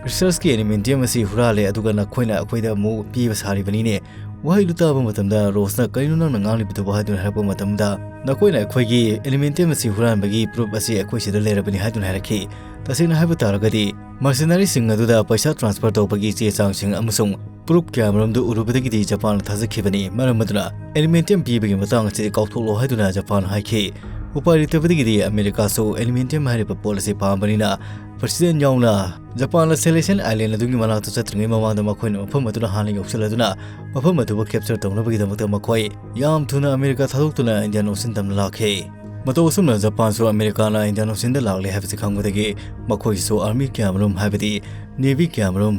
ꯔꯤꯁꯔꯁꯀꯤ ꯑꯦꯂꯤꯃꯦꯟꯇꯤꯌꯝ ꯑꯁꯤ ꯍꯨꯔꯥꯜꯂꯦ, ꯑꯗꯨꯒ ꯅꯈꯣꯏꯅ ꯑꯩꯈꯣꯏꯗ ꯑꯃꯨꯛ ꯄꯤꯕ ꯁꯥꯔꯤꯕꯅꯤꯅꯦ"꯫ ꯋꯥꯍꯩꯗꯨ ꯇꯥꯕ ꯃꯇꯝꯗ ꯔꯣꯁꯅ, "ꯀꯔꯤꯅꯣ ꯅꯪꯅ ꯉꯥꯡꯂꯤꯕꯗꯨꯕꯨ?" ꯍꯥꯏꯗꯨꯅ ꯍꯥꯏꯔꯛꯄ ꯃꯇꯝꯗ, "ꯅꯈꯣꯏꯅ ꯑꯩꯈꯣꯏꯒꯤ ꯑꯦꯂꯤꯃꯦꯟꯇꯤꯌꯝ ꯑꯁꯤ ꯍꯨꯔꯥꯟꯕꯒꯤ ꯄ꯭ꯔꯨꯐ ꯑꯁꯤ ꯑꯩꯈꯣꯏ ꯁꯤꯗ ꯂꯩꯔꯕꯅꯤ" ꯍꯥꯏꯗꯨꯅ ꯍꯥꯏꯔꯛꯈꯤ꯫ ꯇꯁꯦꯡꯅ ꯍꯥꯏꯕ ꯇꯥꯔꯒꯗꯤ, ꯃꯔꯁꯤꯅꯔꯤꯁꯤꯡ ꯑꯗꯨꯗ ꯄꯩꯁꯥ ꯇ꯭ꯔꯥꯟꯁꯐꯔ ꯇꯧꯕꯒꯤ ꯆꯦ ꯆꯥꯡꯁꯤꯡ ꯑꯃꯁꯨꯡ ꯄ꯭ꯔꯨꯐ ꯀꯌꯥꯃꯔꯨꯝꯗꯨ ꯎꯔꯨꯕꯗꯒꯤꯗꯤ ꯖꯄꯥꯟꯅ ꯊꯥꯖꯈꯤꯕꯅꯤ꯫ ꯃꯔꯝ ꯑꯗꯨꯅ ꯑꯦꯂꯤꯃꯦꯟꯇꯤꯌꯝ ꯄꯤꯕꯒꯤ ꯃꯇꯥꯡ ꯑꯁꯤꯗꯤ ꯀꯥꯎꯊꯣꯛꯂꯣ ꯍꯥꯏꯗꯨꯅ ꯖꯄꯥꯟꯅ ꯍꯥꯏꯈꯤ꯫ ꯎꯄꯥꯏ ꯂꯩꯇꯕꯗꯒꯤꯗꯤ ꯑꯃꯦꯔꯤꯀꯥꯁꯨ ꯑꯦꯂꯨꯃꯤꯅꯤꯌꯝ ꯍꯥꯏꯔꯤꯕ ꯄꯣꯠ ꯑꯁꯤ ꯄꯥꯝꯕꯅꯤꯅ, ꯄ꯭ꯔꯦꯁꯤꯗꯦꯟ ꯌꯥꯎꯅ ꯖꯄꯥꯟꯅ ꯁꯦꯂꯦꯁꯤꯌꯟ ꯑꯥꯏꯂꯦꯟ ꯑꯗꯨꯒꯤ ꯃꯅꯥꯛꯇ ꯆꯠꯇ꯭ꯔꯤꯉꯩ ꯃꯃꯥꯡꯗ ꯃꯈꯣꯏꯅ ꯃꯐꯝ ꯑꯗꯨꯗ ꯍꯥꯟꯅ ꯌꯧꯁꯤꯜꯂꯗꯨꯅ ꯃꯐꯝ ꯑꯗꯨꯕꯨ ꯀꯦꯞꯆꯔ ꯇꯧꯅꯕꯒꯤꯗꯃꯛꯇ ꯃꯈꯣꯏ ꯌꯥꯝ ꯊꯨꯅ ꯑꯃꯦꯔꯤꯀꯥ ꯊꯥꯗꯣꯛꯇꯨꯅ ꯏꯟꯗꯤꯌꯥꯟ ꯑꯣꯁꯤꯟ ꯇꯝꯅ ꯂꯥꯛꯈꯤ꯫ ꯃꯇꯧ ꯑꯁꯨꯝꯅ ꯖꯄꯥꯟꯁꯨ ꯑꯃꯦꯔꯤꯀꯥꯅ ꯏꯟꯗꯤꯌꯥꯟ ꯑꯣꯁꯤꯟꯗ ꯂꯥꯛꯂꯦ ꯍꯥꯏꯕꯁꯤ ꯈꯪꯕꯗꯒꯤ ꯃꯈꯣꯏꯒꯤꯁꯨ ꯑꯥꯔꯃꯤ ꯀꯌꯥꯃꯔꯨꯝ, ꯍꯥꯏꯕꯗꯤ ꯅꯦꯚꯤ ꯀꯌꯥꯃꯔꯨꯝ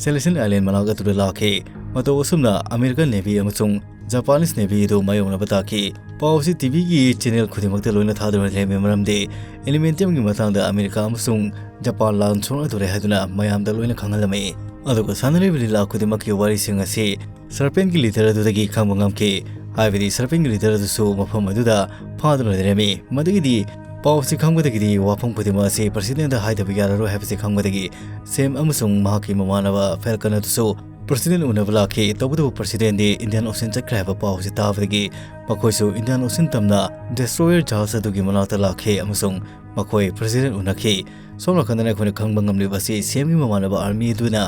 ꯁꯦꯂꯦꯁꯤꯌꯟ ꯑꯥꯏꯂꯦꯟ ꯃꯅꯥꯛ ꯑꯗꯨꯗ ꯂꯥꯛꯈꯤ꯫ ꯃꯇꯧ ꯑꯁꯨꯝꯅ ꯑꯃꯦꯔꯤꯀꯟ ꯅꯦꯚꯤ ꯑꯃꯁꯨꯡ ꯖꯄꯥꯅꯤꯁ ꯅꯦꯚꯤ ꯑꯗꯨ ꯃꯥꯌꯣꯛꯅꯕ ꯇꯥꯈꯤ꯫ ꯄꯥꯎ ꯑꯁꯤ ꯇꯤꯚꯤꯒꯤ ꯆꯦꯅꯦꯜ ꯈꯨꯗꯤꯡꯃꯛꯇ ꯂꯣꯏꯅ ꯊꯥꯗꯨꯅ ꯂꯩꯔꯝꯃꯤ, ꯃꯔꯝꯗꯤ ꯑꯦꯂꯨꯃꯤꯅꯤꯌꯝꯒꯤ ꯃꯇꯥꯡꯗ ꯑꯃꯦꯔꯤꯀꯥ ꯑꯃꯁꯨꯡ ꯖꯄꯥꯟ ꯂꯥꯟ ꯁꯣꯛꯅꯗꯣꯔꯦ ꯍꯥꯏꯗꯨꯅ ꯃꯌꯥꯝꯗ ꯂꯣꯏꯅ ꯈꯪꯍꯜꯂꯝꯃꯤ꯫ ꯑꯗꯨꯒ ꯁꯥꯟꯅꯔꯤꯕ ꯂꯤꯂꯥ ꯈꯨꯗꯤꯡꯃꯛꯀꯤ ꯋꯥꯔꯤꯁꯤꯡ ꯑꯁꯤ ꯁꯔꯄꯦꯟꯒꯤ ꯂꯤꯗꯔ ꯑꯗꯨꯗꯒꯤ ꯈꯪꯕ ꯉꯝꯈꯤ, ꯍꯥꯏꯕꯗꯤ ꯁꯔꯄꯦꯟꯒꯤ ꯂꯤꯗꯔ ꯑꯗꯨꯁꯨ ꯃꯐꯝ ꯑꯗꯨꯗ ꯐꯥꯗꯨꯅ ꯂꯩꯔꯝꯃꯤ꯫ ꯃꯗꯨꯒꯤꯗꯤ ꯄꯥꯎ ꯑꯁꯤ ꯈꯪꯕꯗꯒꯤꯗꯤ ꯋꯥꯐꯝ ꯈꯨꯗꯤꯡꯃꯛ ꯑꯁꯤ ꯄ꯭ꯔꯁꯤꯗꯦꯟꯗ ꯍꯥꯏꯗꯕ ꯌꯥꯔꯔꯣꯏ ꯍꯥꯏꯕꯁꯤ ꯈꯪꯕꯗꯒꯤ ꯁꯦꯝ ꯑꯃꯁꯨꯡ ꯃꯍꯥꯛꯀꯤ ꯃꯃꯥꯟꯅꯕ ꯐꯦꯜꯀꯟ ꯑꯗꯨꯁꯨ ꯄ꯭ꯔꯁꯤꯗꯦꯟ ꯎꯅꯕ ꯂꯥꯛꯈꯤ꯫ ꯇꯧꯕꯇꯕꯨ ꯄ꯭ꯔꯁꯤꯗꯦꯟꯗꯤ ꯏꯟꯗꯤꯌꯥꯟ ꯑꯣꯁꯤꯟ ꯆꯠꯈ꯭ꯔꯦ ꯍꯥꯏꯕ ꯄꯥꯎ ꯑꯁꯤ ꯇꯥꯕꯗꯒꯤ ꯃꯈꯣꯏꯁꯨ ꯏꯟꯗꯤꯌꯥꯟ ꯑꯣꯁꯤꯟ ꯇꯝꯅ ꯗꯦꯁꯇ꯭ꯔꯣꯌꯔ ꯖꯍꯥꯖ ꯑꯗꯨꯒꯤ ꯃꯅꯥꯛꯇ ꯂꯥꯛꯈꯤ ꯑꯃꯁꯨꯡ ꯃꯈꯣꯏ ꯄ꯭ꯔꯁꯤꯗꯦꯟ ꯎꯅꯈꯤ꯫ ꯁꯣꯝ ꯅꯥꯀꯟꯗꯅ ꯑꯩꯈꯣꯏꯅ ꯈꯪꯕ ꯉꯝꯂꯤꯕ ꯑꯁꯤ ꯁꯦꯝꯒꯤ ꯃꯃꯥꯟꯅꯕ ꯑꯥꯔꯃꯤ ꯑꯗꯨꯅ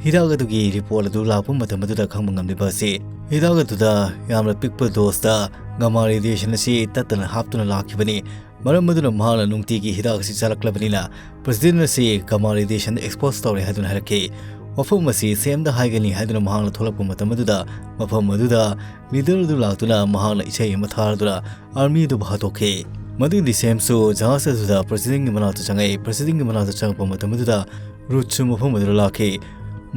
ꯍꯤꯗꯥꯛ ꯑꯗꯨꯒꯤ ꯔꯤꯄꯣꯔꯠ ꯑꯗꯨ ꯂꯥꯛꯄ ꯃꯇꯝ ꯑꯗꯨꯗ ꯈꯪꯕ ꯉꯝꯂꯤꯕ ꯑꯁꯤ ꯍꯤꯗꯥꯛ ꯑꯗꯨꯗ ꯌꯥꯝꯅ ꯄꯤꯛꯄ ꯗꯣꯁꯇ ꯒꯃꯥ ꯔꯦꯗꯤꯌꯦꯁꯟ ꯑꯁꯤ ꯇꯠꯇꯅ ꯍꯥꯞꯇꯨꯅ ꯂꯥꯛꯈꯤꯕꯅꯤ꯫ ꯃꯔꯝ ꯑꯗꯨꯅ ꯃꯍꯥꯛꯅ ꯅꯨꯡꯇꯤꯒꯤ ꯍꯤꯗꯥꯛ ꯑꯁꯤ ꯆꯥꯔꯛꯂꯕꯅꯤꯅ ꯄ꯭ꯔꯁꯤꯗꯦꯟ ꯑꯁꯤ ꯒꯃꯥ ꯔꯦꯗꯤꯌꯦꯁꯟꯗ ꯑꯦꯛꯁꯄꯣꯖ ꯇꯧꯔꯦ ꯍꯥꯏꯗꯨꯅ ꯍꯥꯏꯔꯛꯈꯤ꯫ ꯋꯥꯐꯝ ꯑꯁꯤ ꯁꯦꯝꯗ ꯍꯥꯏꯒꯅꯤ ꯍꯥꯏꯗꯨꯅ ꯃꯍꯥꯛꯅ ꯊꯣꯛꯂꯛꯄ ꯃꯇꯝ ꯑꯗꯨꯗ ꯃꯐꯝ ꯑꯗꯨꯗ ꯂꯤꯗꯔ ꯑꯗꯨ ꯂꯥꯛꯇꯨꯅ ꯃꯍꯥꯛꯅ ꯏꯁꯩ ꯑꯃ ꯊꯥꯔꯗꯨꯅ ꯑꯥꯔꯃꯤ ꯑꯗꯨꯕꯨ ꯍꯥꯠꯇꯣꯛꯈꯤ꯫ ꯃꯗꯨꯒꯤꯗꯤ ꯁꯦꯝꯁꯨ ꯖꯍꯥꯖ ꯑꯗꯨꯗ ꯄ꯭ꯔꯁꯤꯗꯦꯟꯒꯤ ꯃꯅꯥꯛꯇ ꯆꯪꯉꯛꯏ꯫ ꯄ꯭ꯔꯁꯤꯗꯦꯟꯒꯤ ꯃꯅꯥꯛꯇ ꯆꯪꯉꯛꯄ ꯃꯇꯝ ꯑꯗꯨꯗ ꯔꯨꯠꯁꯨ ꯃꯐꯝ ꯑꯗꯨꯗ ꯂꯥꯛꯈꯤ꯫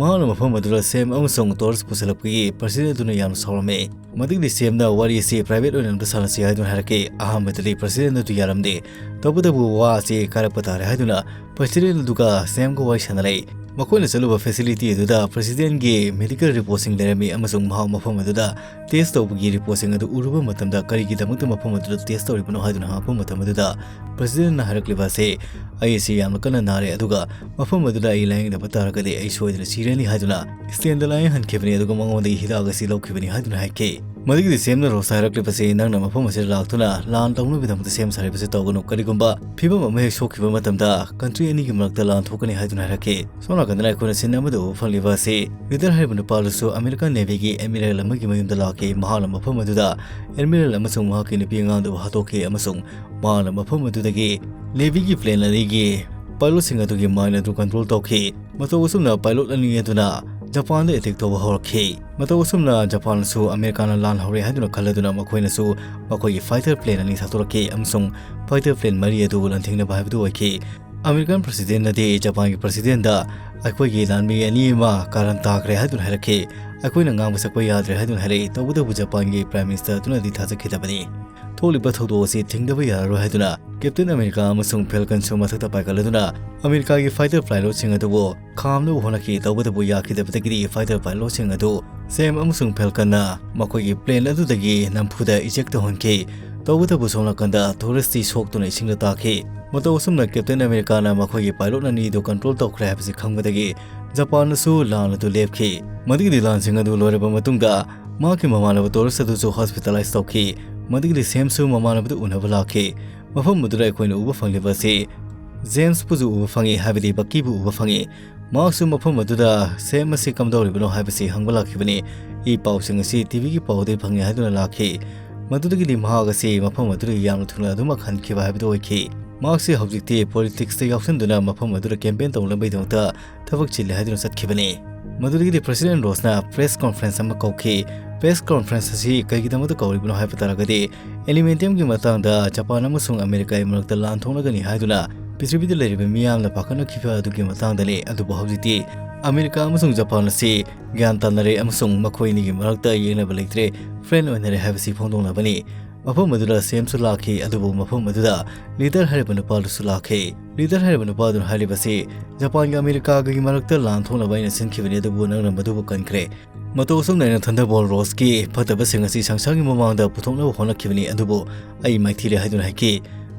ꯃꯍꯥꯛꯅ ꯃꯐꯝ ꯑꯗꯨꯗ ꯁꯦꯝ ꯑꯃꯁꯨꯡ ꯇꯣꯔꯆ ꯄꯨꯁꯤꯜꯂꯛꯄꯒꯤ ꯄ꯭ꯔꯁꯤꯗꯦꯟ ꯑꯗꯨꯅ ꯌꯥꯝꯅ ꯁꯥꯎꯔꯝꯃꯤ꯫ ꯃꯗꯨꯒꯤꯗꯤ ꯁꯦꯝꯅ ꯋꯥꯔꯤ ꯑꯁꯤ ꯄ꯭ꯔꯥꯏꯚꯦꯠ ꯑꯣꯏꯅ ꯑꯝꯇ ꯁꯥꯟꯅꯁꯤ ꯍꯥꯏꯗꯨꯅ ꯍꯥꯏꯔꯛꯈꯤ꯫ ꯑꯍꯥꯟꯕꯗꯗꯤ ꯄ꯭ꯔꯁꯤꯗꯦꯟ ꯑꯗꯨ ꯌꯥꯔꯝꯗꯦ꯫ ꯇꯧꯕꯇꯕꯨ ꯋꯥ ꯑꯁꯤ ꯀꯥꯏꯔꯛꯄ ꯇꯥꯔꯦ ꯍꯥꯏꯗꯨꯅ ꯄ꯭ꯔꯁꯤꯗꯦꯟ ꯑꯗꯨꯒ ꯁꯦꯝꯒ ꯋꯥꯔꯤ ꯁꯥꯟꯅꯔꯛꯏ꯫ ꯃꯈꯣꯏꯅ ꯆꯠꯂꯨꯕ ꯐꯦꯁꯤꯂꯤꯇꯤ ꯑꯗꯨꯗ ꯄ꯭ꯔꯁꯤꯗꯦꯟꯒꯤ ꯃꯦꯗꯤꯀꯦꯜ ꯔꯤꯄꯣꯔꯠꯁꯤꯡ ꯂꯩꯔꯝꯃꯤ ꯑꯃꯁꯨꯡ ꯃꯍꯥꯛ ꯃꯐꯝ ꯑꯗꯨꯗ ꯇꯦꯁ ꯇꯧꯕꯒꯤ ꯔꯤꯄꯣꯔꯠꯁꯤꯡ ꯑꯗꯨ ꯎꯔꯨꯕ ꯃꯇꯝꯗ ꯀꯔꯤꯒꯤꯗꯃꯛꯇ ꯃꯐꯝ ꯑꯗꯨꯗ ꯇꯦꯁ ꯇꯧꯔꯤꯕꯅꯣ ꯍꯥꯏꯗꯨꯅ ꯍꯪꯉꯛꯄ ꯃꯇꯝ ꯑꯗꯨꯗ ꯄ꯭ꯔꯁꯤꯗꯦꯟꯅ ꯍꯥꯏꯔꯛꯂꯤꯕ ꯑꯁꯤ "ꯑꯩ ꯑꯁꯤ ꯌꯥꯝꯅ ꯀꯟꯅ ꯅꯥꯔꯦ, ꯑꯗꯨꯒ ꯃꯐꯝ ꯑꯗꯨꯗ ꯑꯩ ꯂꯥꯌꯦꯡꯗꯕ ꯇꯥꯔꯒꯗꯤ ꯑꯩ ꯁꯣꯏꯗꯅ ꯁꯤꯔꯅꯤ" ꯍꯥꯏꯗꯨꯅ ꯁ꯭ꯇꯦꯟꯗ ꯂꯥꯌꯦꯡꯍꯟꯈꯤꯕꯅꯤ, ꯑꯗꯨꯒ ꯃꯉꯣꯟꯗꯒꯤ ꯍꯤꯗꯥꯛ ꯑꯁꯤ ꯂꯧꯈꯤꯕꯅꯤ ꯍꯥꯏꯗꯨꯅ ꯍꯥꯏꯈꯤ꯫ ꯃꯗꯨꯒꯤꯗꯤ ꯁꯦꯝꯅ ꯔꯣꯁꯇ ꯍꯥꯏꯔꯛꯂꯤꯕꯁꯤ, "ꯅꯪꯅ ꯃꯐꯝ ꯑꯁꯤꯗ ꯂꯥꯛꯇꯨꯅ ꯂꯥꯟ ꯇꯧꯅꯕꯒꯤꯗꯃꯛꯇ ꯁꯦꯝ ꯁꯥꯔꯤꯕꯁꯤ ꯇꯧꯒꯅꯨ꯫ ꯀꯔꯤꯒꯨꯝꯕ ꯐꯤꯕꯝ ꯑꯃ ꯍꯦꯛ ꯁꯣꯛꯈꯤꯕ ꯃꯇꯝꯗ ꯀꯟꯇ꯭ꯔꯤ ꯑꯅꯤꯒꯤ ꯃꯔꯛꯇ ꯂꯥꯟ ꯊꯣꯛꯀꯅꯤ" ꯍꯥꯏꯗꯨꯅ ꯍꯥꯏꯔꯛꯈꯤ꯫ ꯁꯣꯝ ꯅꯥꯀꯟꯗꯅ ꯑꯩꯈꯣꯏꯅ ꯁꯤꯟ ꯑꯃꯗ ꯎꯕ ꯐꯪꯂꯤꯕ ꯑꯁꯤ, ꯂꯤꯗꯔ ꯍꯥꯏꯔꯤꯕ ꯅꯨꯄꯥ ꯑꯗꯨꯁꯨ ꯑꯃꯦꯔꯤꯀꯥꯟ ꯅꯦꯚꯤꯒꯤ ꯑꯦꯗꯃꯤꯔꯦꯜ ꯑꯃꯒꯤ ꯃꯌꯨꯝꯗ ꯂꯥꯛꯈꯤ꯫ ꯃꯍꯥꯛꯅ ꯃꯐꯝ ꯑꯗꯨꯗ ꯑꯦꯗꯃꯤꯔꯦꯜ ꯑꯃꯁꯨꯡ ꯃꯍꯥꯛꯀꯤ ꯅꯨꯄꯤ ꯑꯉꯥꯡꯗꯨꯕꯨ ꯍꯥꯠꯇꯣꯛꯈꯤ, ꯑꯃꯁꯨꯡ ꯃꯍꯥꯛꯅ ꯃꯐꯝ ꯑꯗꯨꯗꯒꯤ ꯅꯦꯚꯤꯒꯤ ꯄ꯭ꯂꯦꯟ ꯑꯅꯤꯒꯤ ꯄꯥꯏꯂꯣꯠꯁꯤꯡ ꯑꯗꯨꯒꯤ ꯃꯥꯏꯟ ꯑꯗꯨ ꯀꯟꯇ꯭ꯔꯣꯜ ꯇꯧꯈꯤ꯫ ꯃꯇꯧ ꯑꯁꯨꯝꯅ ꯄꯥꯏꯂꯣꯠ ꯑꯅꯤ ꯑꯗꯨꯅ ꯖꯄꯥꯟꯗ ꯑꯦꯇꯦꯛ ꯇꯧꯕ ꯍꯧꯔꯛꯈꯤ꯫ ꯃꯇꯧ ꯑꯁꯨꯝꯅ ꯖꯄꯥꯟꯁꯨ ꯑꯃꯦꯔꯤꯀꯥꯅ ꯂꯥꯟ ꯍꯧꯔꯦ ꯍꯥꯏꯗꯨꯅ ꯈꯜꯂꯗꯨꯅ ꯃꯈꯣꯏꯅꯁꯨ ꯃꯈꯣꯏꯒꯤ ꯐꯥꯏꯇꯔ ꯄ꯭ꯂꯦꯟ ꯑꯅꯤ ꯊꯥꯗꯣꯔꯛꯈꯤ, ꯑꯃꯁꯨꯡ ꯐꯥꯏꯇꯔ ꯄ꯭ꯂꯦꯟ ꯃꯔꯤ ꯑꯗꯨ ꯂꯥꯟꯊꯦꯡꯅꯕ ꯍꯥꯏꯕꯗꯨ ꯑꯣꯏꯈꯤ꯫ ꯑꯃꯦꯔꯤꯀꯥꯟ ꯄ꯭ꯔꯁꯤꯗꯦꯟꯅꯗꯤ ꯖꯄꯥꯟꯒꯤ ꯄ꯭ꯔꯁꯤꯗꯦꯟꯗ, "ꯑꯩꯈꯣꯏꯒꯤ ꯂꯥꯟꯃꯤ ꯑꯅꯤ ꯑꯃ ꯀꯥꯔꯟ ꯇꯥꯈ꯭ꯔꯦ" ꯍꯥꯏꯗꯨꯅ ꯍꯥꯏꯔꯛꯈꯤ꯫ "ꯑꯩꯈꯣꯏꯅ ꯉꯥꯡꯕ ꯁꯛꯄ ꯌꯥꯗ꯭ꯔꯦ" ꯍꯥꯏꯗꯨꯅ ꯍꯥꯏꯔꯛꯏ꯫ ꯇꯧꯕꯇꯕꯨ ꯖꯄꯥꯟꯒꯤ ꯄ꯭ꯔꯥꯏꯝ ꯃꯤꯅꯤꯁꯇꯔ ꯑꯗꯨꯅꯗꯤ ꯊꯥꯖꯈꯤꯗꯕꯅꯤ꯫ ꯊꯣꯛꯂꯤꯕ ꯊꯧꯗꯣꯛ ꯑꯁꯤ ꯊꯤꯡꯗꯕ ꯌꯥꯔꯔꯣꯏ ꯍꯥꯏꯗꯨꯅ ꯀꯦꯞꯇꯦꯟ ꯑꯃꯦꯔꯤꯀꯥ ꯑꯃꯁꯨꯡ ꯐꯦꯜꯀꯟꯁꯨ ꯃꯊꯛꯇ ꯄꯥꯏꯈꯠꯂꯗꯨꯅ ꯑꯃꯦꯔꯤꯀꯥꯒꯤ ꯐꯥꯏꯇꯔ ꯄꯥꯏꯂꯣꯠꯁꯤꯡ ꯑꯗꯨꯕꯨ ꯈꯥꯝꯅꯕ ꯍꯣꯠꯅꯈꯤ꯫ ꯇꯧꯕꯇꯕꯨ ꯌꯥꯈꯤꯗꯕꯗꯒꯤꯗꯤ ꯐꯥꯏꯇꯔ ꯄꯥꯏꯂꯣꯠꯁꯤꯡ ꯑꯗꯨ ꯁꯦꯝ ꯑꯃꯁꯨꯡ ꯐꯦꯜꯀꯟꯅ ꯃꯈꯣꯏꯒꯤ ꯄ꯭ꯂꯦꯟ ꯑꯗꯨꯗꯒꯤ ꯅꯝꯐꯨꯗ ꯏꯖꯦꯛ ꯇꯧꯍꯟꯈꯤ꯫ ꯇꯧꯕꯇꯕꯨ ꯁꯣꯝ ꯅꯥꯀꯟꯗ ꯊꯣꯔꯦꯁꯇꯤ ꯁꯣꯛꯇꯨꯅ ꯏꯁꯤꯡꯗ ꯇꯥꯈꯤ꯫ ꯃꯇꯧ ꯑꯁꯨꯝꯅ ꯀꯦꯞꯇꯦꯟ ꯑꯃꯦꯔꯤꯀꯥꯅ ꯃꯈꯣꯏꯒꯤ ꯄꯥꯏꯂꯣꯠ ꯑꯅꯤꯗꯨ ꯀꯟꯇ꯭ꯔꯣꯜ ꯇꯧꯈ꯭ꯔꯦ ꯍꯥꯏꯕꯁꯤ ꯈꯪꯕꯗꯒꯤ ꯖꯄꯥꯟꯅꯁꯨ ꯂꯥꯟ ꯑꯗꯨ ꯂꯦꯞꯈꯤ꯫ ꯃꯗꯨꯒꯤꯗꯤ ꯂꯥꯟꯁꯤꯡ ꯑꯗꯨ ꯂꯣꯏꯔꯕ ꯃꯇꯨꯡꯗ ꯃꯍꯥꯛꯀꯤ ꯃꯃꯥꯟꯅꯕ ꯇꯣꯔꯦꯁ ꯑꯗꯨꯁꯨ ꯍꯣꯁꯄꯤꯇꯥꯂꯥꯏꯖ ꯇꯧꯈꯤ꯫ ꯃꯗꯨꯒꯤꯗꯤ ꯁꯦꯝꯁꯨ ꯃꯃꯥꯟꯅꯕꯗꯨ ꯎꯅꯕ ꯂꯥꯛꯈꯤ꯫ ꯃꯐꯝ ꯑꯗꯨꯗ ꯑꯩꯈꯣꯏꯅ ꯎꯕ ꯐꯪꯂꯤꯕ ꯑꯁꯤ ꯖꯦꯝꯁꯄꯨꯁꯨ ꯎꯕ ꯐꯪꯉꯤ, ꯍꯥꯏꯕꯗꯤ ꯕꯛꯀꯤꯕꯨ ꯎꯕ ꯐꯪꯉꯤ꯫ ꯃꯍꯥꯛꯁꯨ ꯃꯐꯝ ꯑꯗꯨꯗ ꯁꯦꯝ ꯑꯁꯤ ꯀꯝꯗꯧꯔꯤꯕꯅꯣ ꯍꯥꯏꯕꯁꯤ ꯍꯪꯕ ꯂꯥꯛꯈꯤꯕꯅꯤ꯫ "ꯏ ꯄꯥꯎꯁꯤꯡ ꯑꯁꯤ ꯇꯤꯚꯤꯒꯤ ꯄꯥꯎꯗꯒꯤ ꯐꯪꯉꯤ" ꯍꯥꯏꯗꯨꯅ ꯂꯥꯛꯈꯤ꯫ ꯃꯗꯨꯗꯒꯤꯗꯤ ꯃꯍꯥꯛ ꯑꯁꯤ ꯃꯐꯝ ꯑꯗꯨꯗꯒꯤ ꯌꯥꯝꯅ ꯊꯨꯅ ꯑꯗꯨꯃꯛ ꯍꯟꯈꯤꯕ ꯍꯥꯏꯕꯗꯨ ꯑꯣꯏꯈꯤ꯫ ꯃꯍꯥꯛꯁꯤ ꯍꯧꯖꯤꯛꯇꯤ ꯄꯣꯂꯤꯇꯤꯛꯁꯇ ꯌꯥꯎꯁꯤꯟꯗꯨꯅ ꯃꯐꯝ ꯑꯗꯨꯗ ꯀꯦꯝꯄꯦꯟ ꯇꯧꯅꯕꯒꯤꯗꯃꯛꯇ ꯊꯕꯛ ꯆꯤꯜꯂꯤ ꯍꯥꯏꯗꯨꯅ ꯆꯠꯈꯤꯕꯅꯤ꯫ ꯃꯗꯨꯗꯒꯤꯗꯤ ꯄ꯭ꯔꯁꯤꯗꯦꯟ ꯔꯣꯁꯅ ꯄ꯭ꯔꯦꯁ ꯀꯣꯟꯐ꯭ꯔꯦꯟꯁ ꯑꯃ ꯀꯧꯈꯤ꯫ ꯄ꯭ꯔꯦꯁ ꯀꯣꯟꯐ꯭ꯔꯦꯟꯁ ꯑꯁꯤ ꯀꯩꯒꯤꯗꯃꯛꯇ ꯀꯧꯔꯤꯕꯅꯣ ꯍꯥꯏꯕ ꯇꯥꯔꯒꯗꯤ, ꯑꯦꯂꯨꯃꯤꯅꯤꯌꯝꯒꯤ ꯃꯇꯥꯡꯗ ꯖꯄꯥꯟ ꯑꯃꯁꯨꯡ ꯑꯃꯦꯔꯤꯀꯥꯒꯤ ꯃꯔꯛꯇ ꯂꯥꯟ ꯊꯣꯛꯅꯒꯅꯤ ꯍꯥꯏꯗꯨꯅ ꯄ꯭ꯔꯤꯊꯤꯕꯤꯗ ꯂꯩꯔꯤꯕ ꯃꯤꯌꯥꯝꯅ ꯄꯥꯈꯠꯅꯈꯤꯕ ꯑꯗꯨꯒꯤ ꯃꯇꯥꯡꯗꯅꯤ꯫ ꯑꯗꯨꯕꯨ ꯍꯧꯖꯤꯛꯇꯤ ꯑꯃꯦꯔꯤꯀꯥ ꯑꯃꯁꯨꯡ ꯖꯄꯥꯟ ꯑꯁꯤ ꯒ꯭ꯌꯥꯟ ꯇꯥꯅꯔꯦ ꯑꯃꯁꯨꯡ ꯃꯈꯣꯏ ꯑꯅꯤꯒꯤ ꯃꯔꯛꯇ ꯌꯦꯡꯅꯕ ꯂꯩꯇ꯭ꯔꯦ, ꯐ꯭ꯔꯦꯟ ꯑꯣꯏꯅꯔꯦ ꯍꯥꯏꯕꯁꯤ ꯐꯣꯡꯗꯣꯛꯅꯕꯅꯤ꯫ ꯃꯐꯝ ꯑꯗꯨꯗ ꯁꯦꯝꯁꯨ ꯂꯥꯛꯈꯤ, ꯑꯗꯨꯕꯨ ꯃꯐꯝ ꯑꯗꯨꯗ ꯂꯤꯗꯔ ꯍꯥꯏꯔꯤꯕ ꯅꯨꯄꯥꯗꯨꯁꯨ ꯂꯥꯛꯈꯤ꯫ ꯂꯤꯗꯔ ꯍꯥꯏꯔꯤꯕ ꯅꯨꯄꯥꯗꯨꯅ ꯍꯥꯏꯔꯤꯕꯁꯤ, "ꯖꯄꯥꯟꯒ ꯑꯃꯦꯔꯤꯀꯥꯒꯒꯤ ꯃꯔꯛꯇ ꯂꯥꯟ ꯊꯣꯛꯅꯕ ꯑꯩꯅ ꯁꯤꯟꯈꯤꯕꯅꯤ, ꯑꯗꯨꯕꯨ ꯅꯪꯅ ꯃꯗꯨꯕꯨ ꯀꯟꯈ꯭ꯔꯦ꯫ ꯃꯇꯧ ꯑꯁꯨꯝꯅ ꯑꯩꯅ ꯊꯟꯗꯔꯕꯣꯜ ꯔꯣꯁꯀꯤ ꯐꯠꯇꯕꯁꯤꯡ ꯑꯁꯤ ꯁꯪꯁꯥꯔꯒꯤ ꯃꯃꯥꯡꯗ ꯄꯨꯊꯣꯛꯅꯕ ꯍꯣꯠꯅꯈꯤꯕꯅꯤ, ꯑꯗꯨꯕꯨ ꯑꯩ ꯃꯥꯏꯊꯤꯔꯦ" ꯍꯥꯏꯗꯨꯅ ꯍꯥꯏꯈꯤ꯫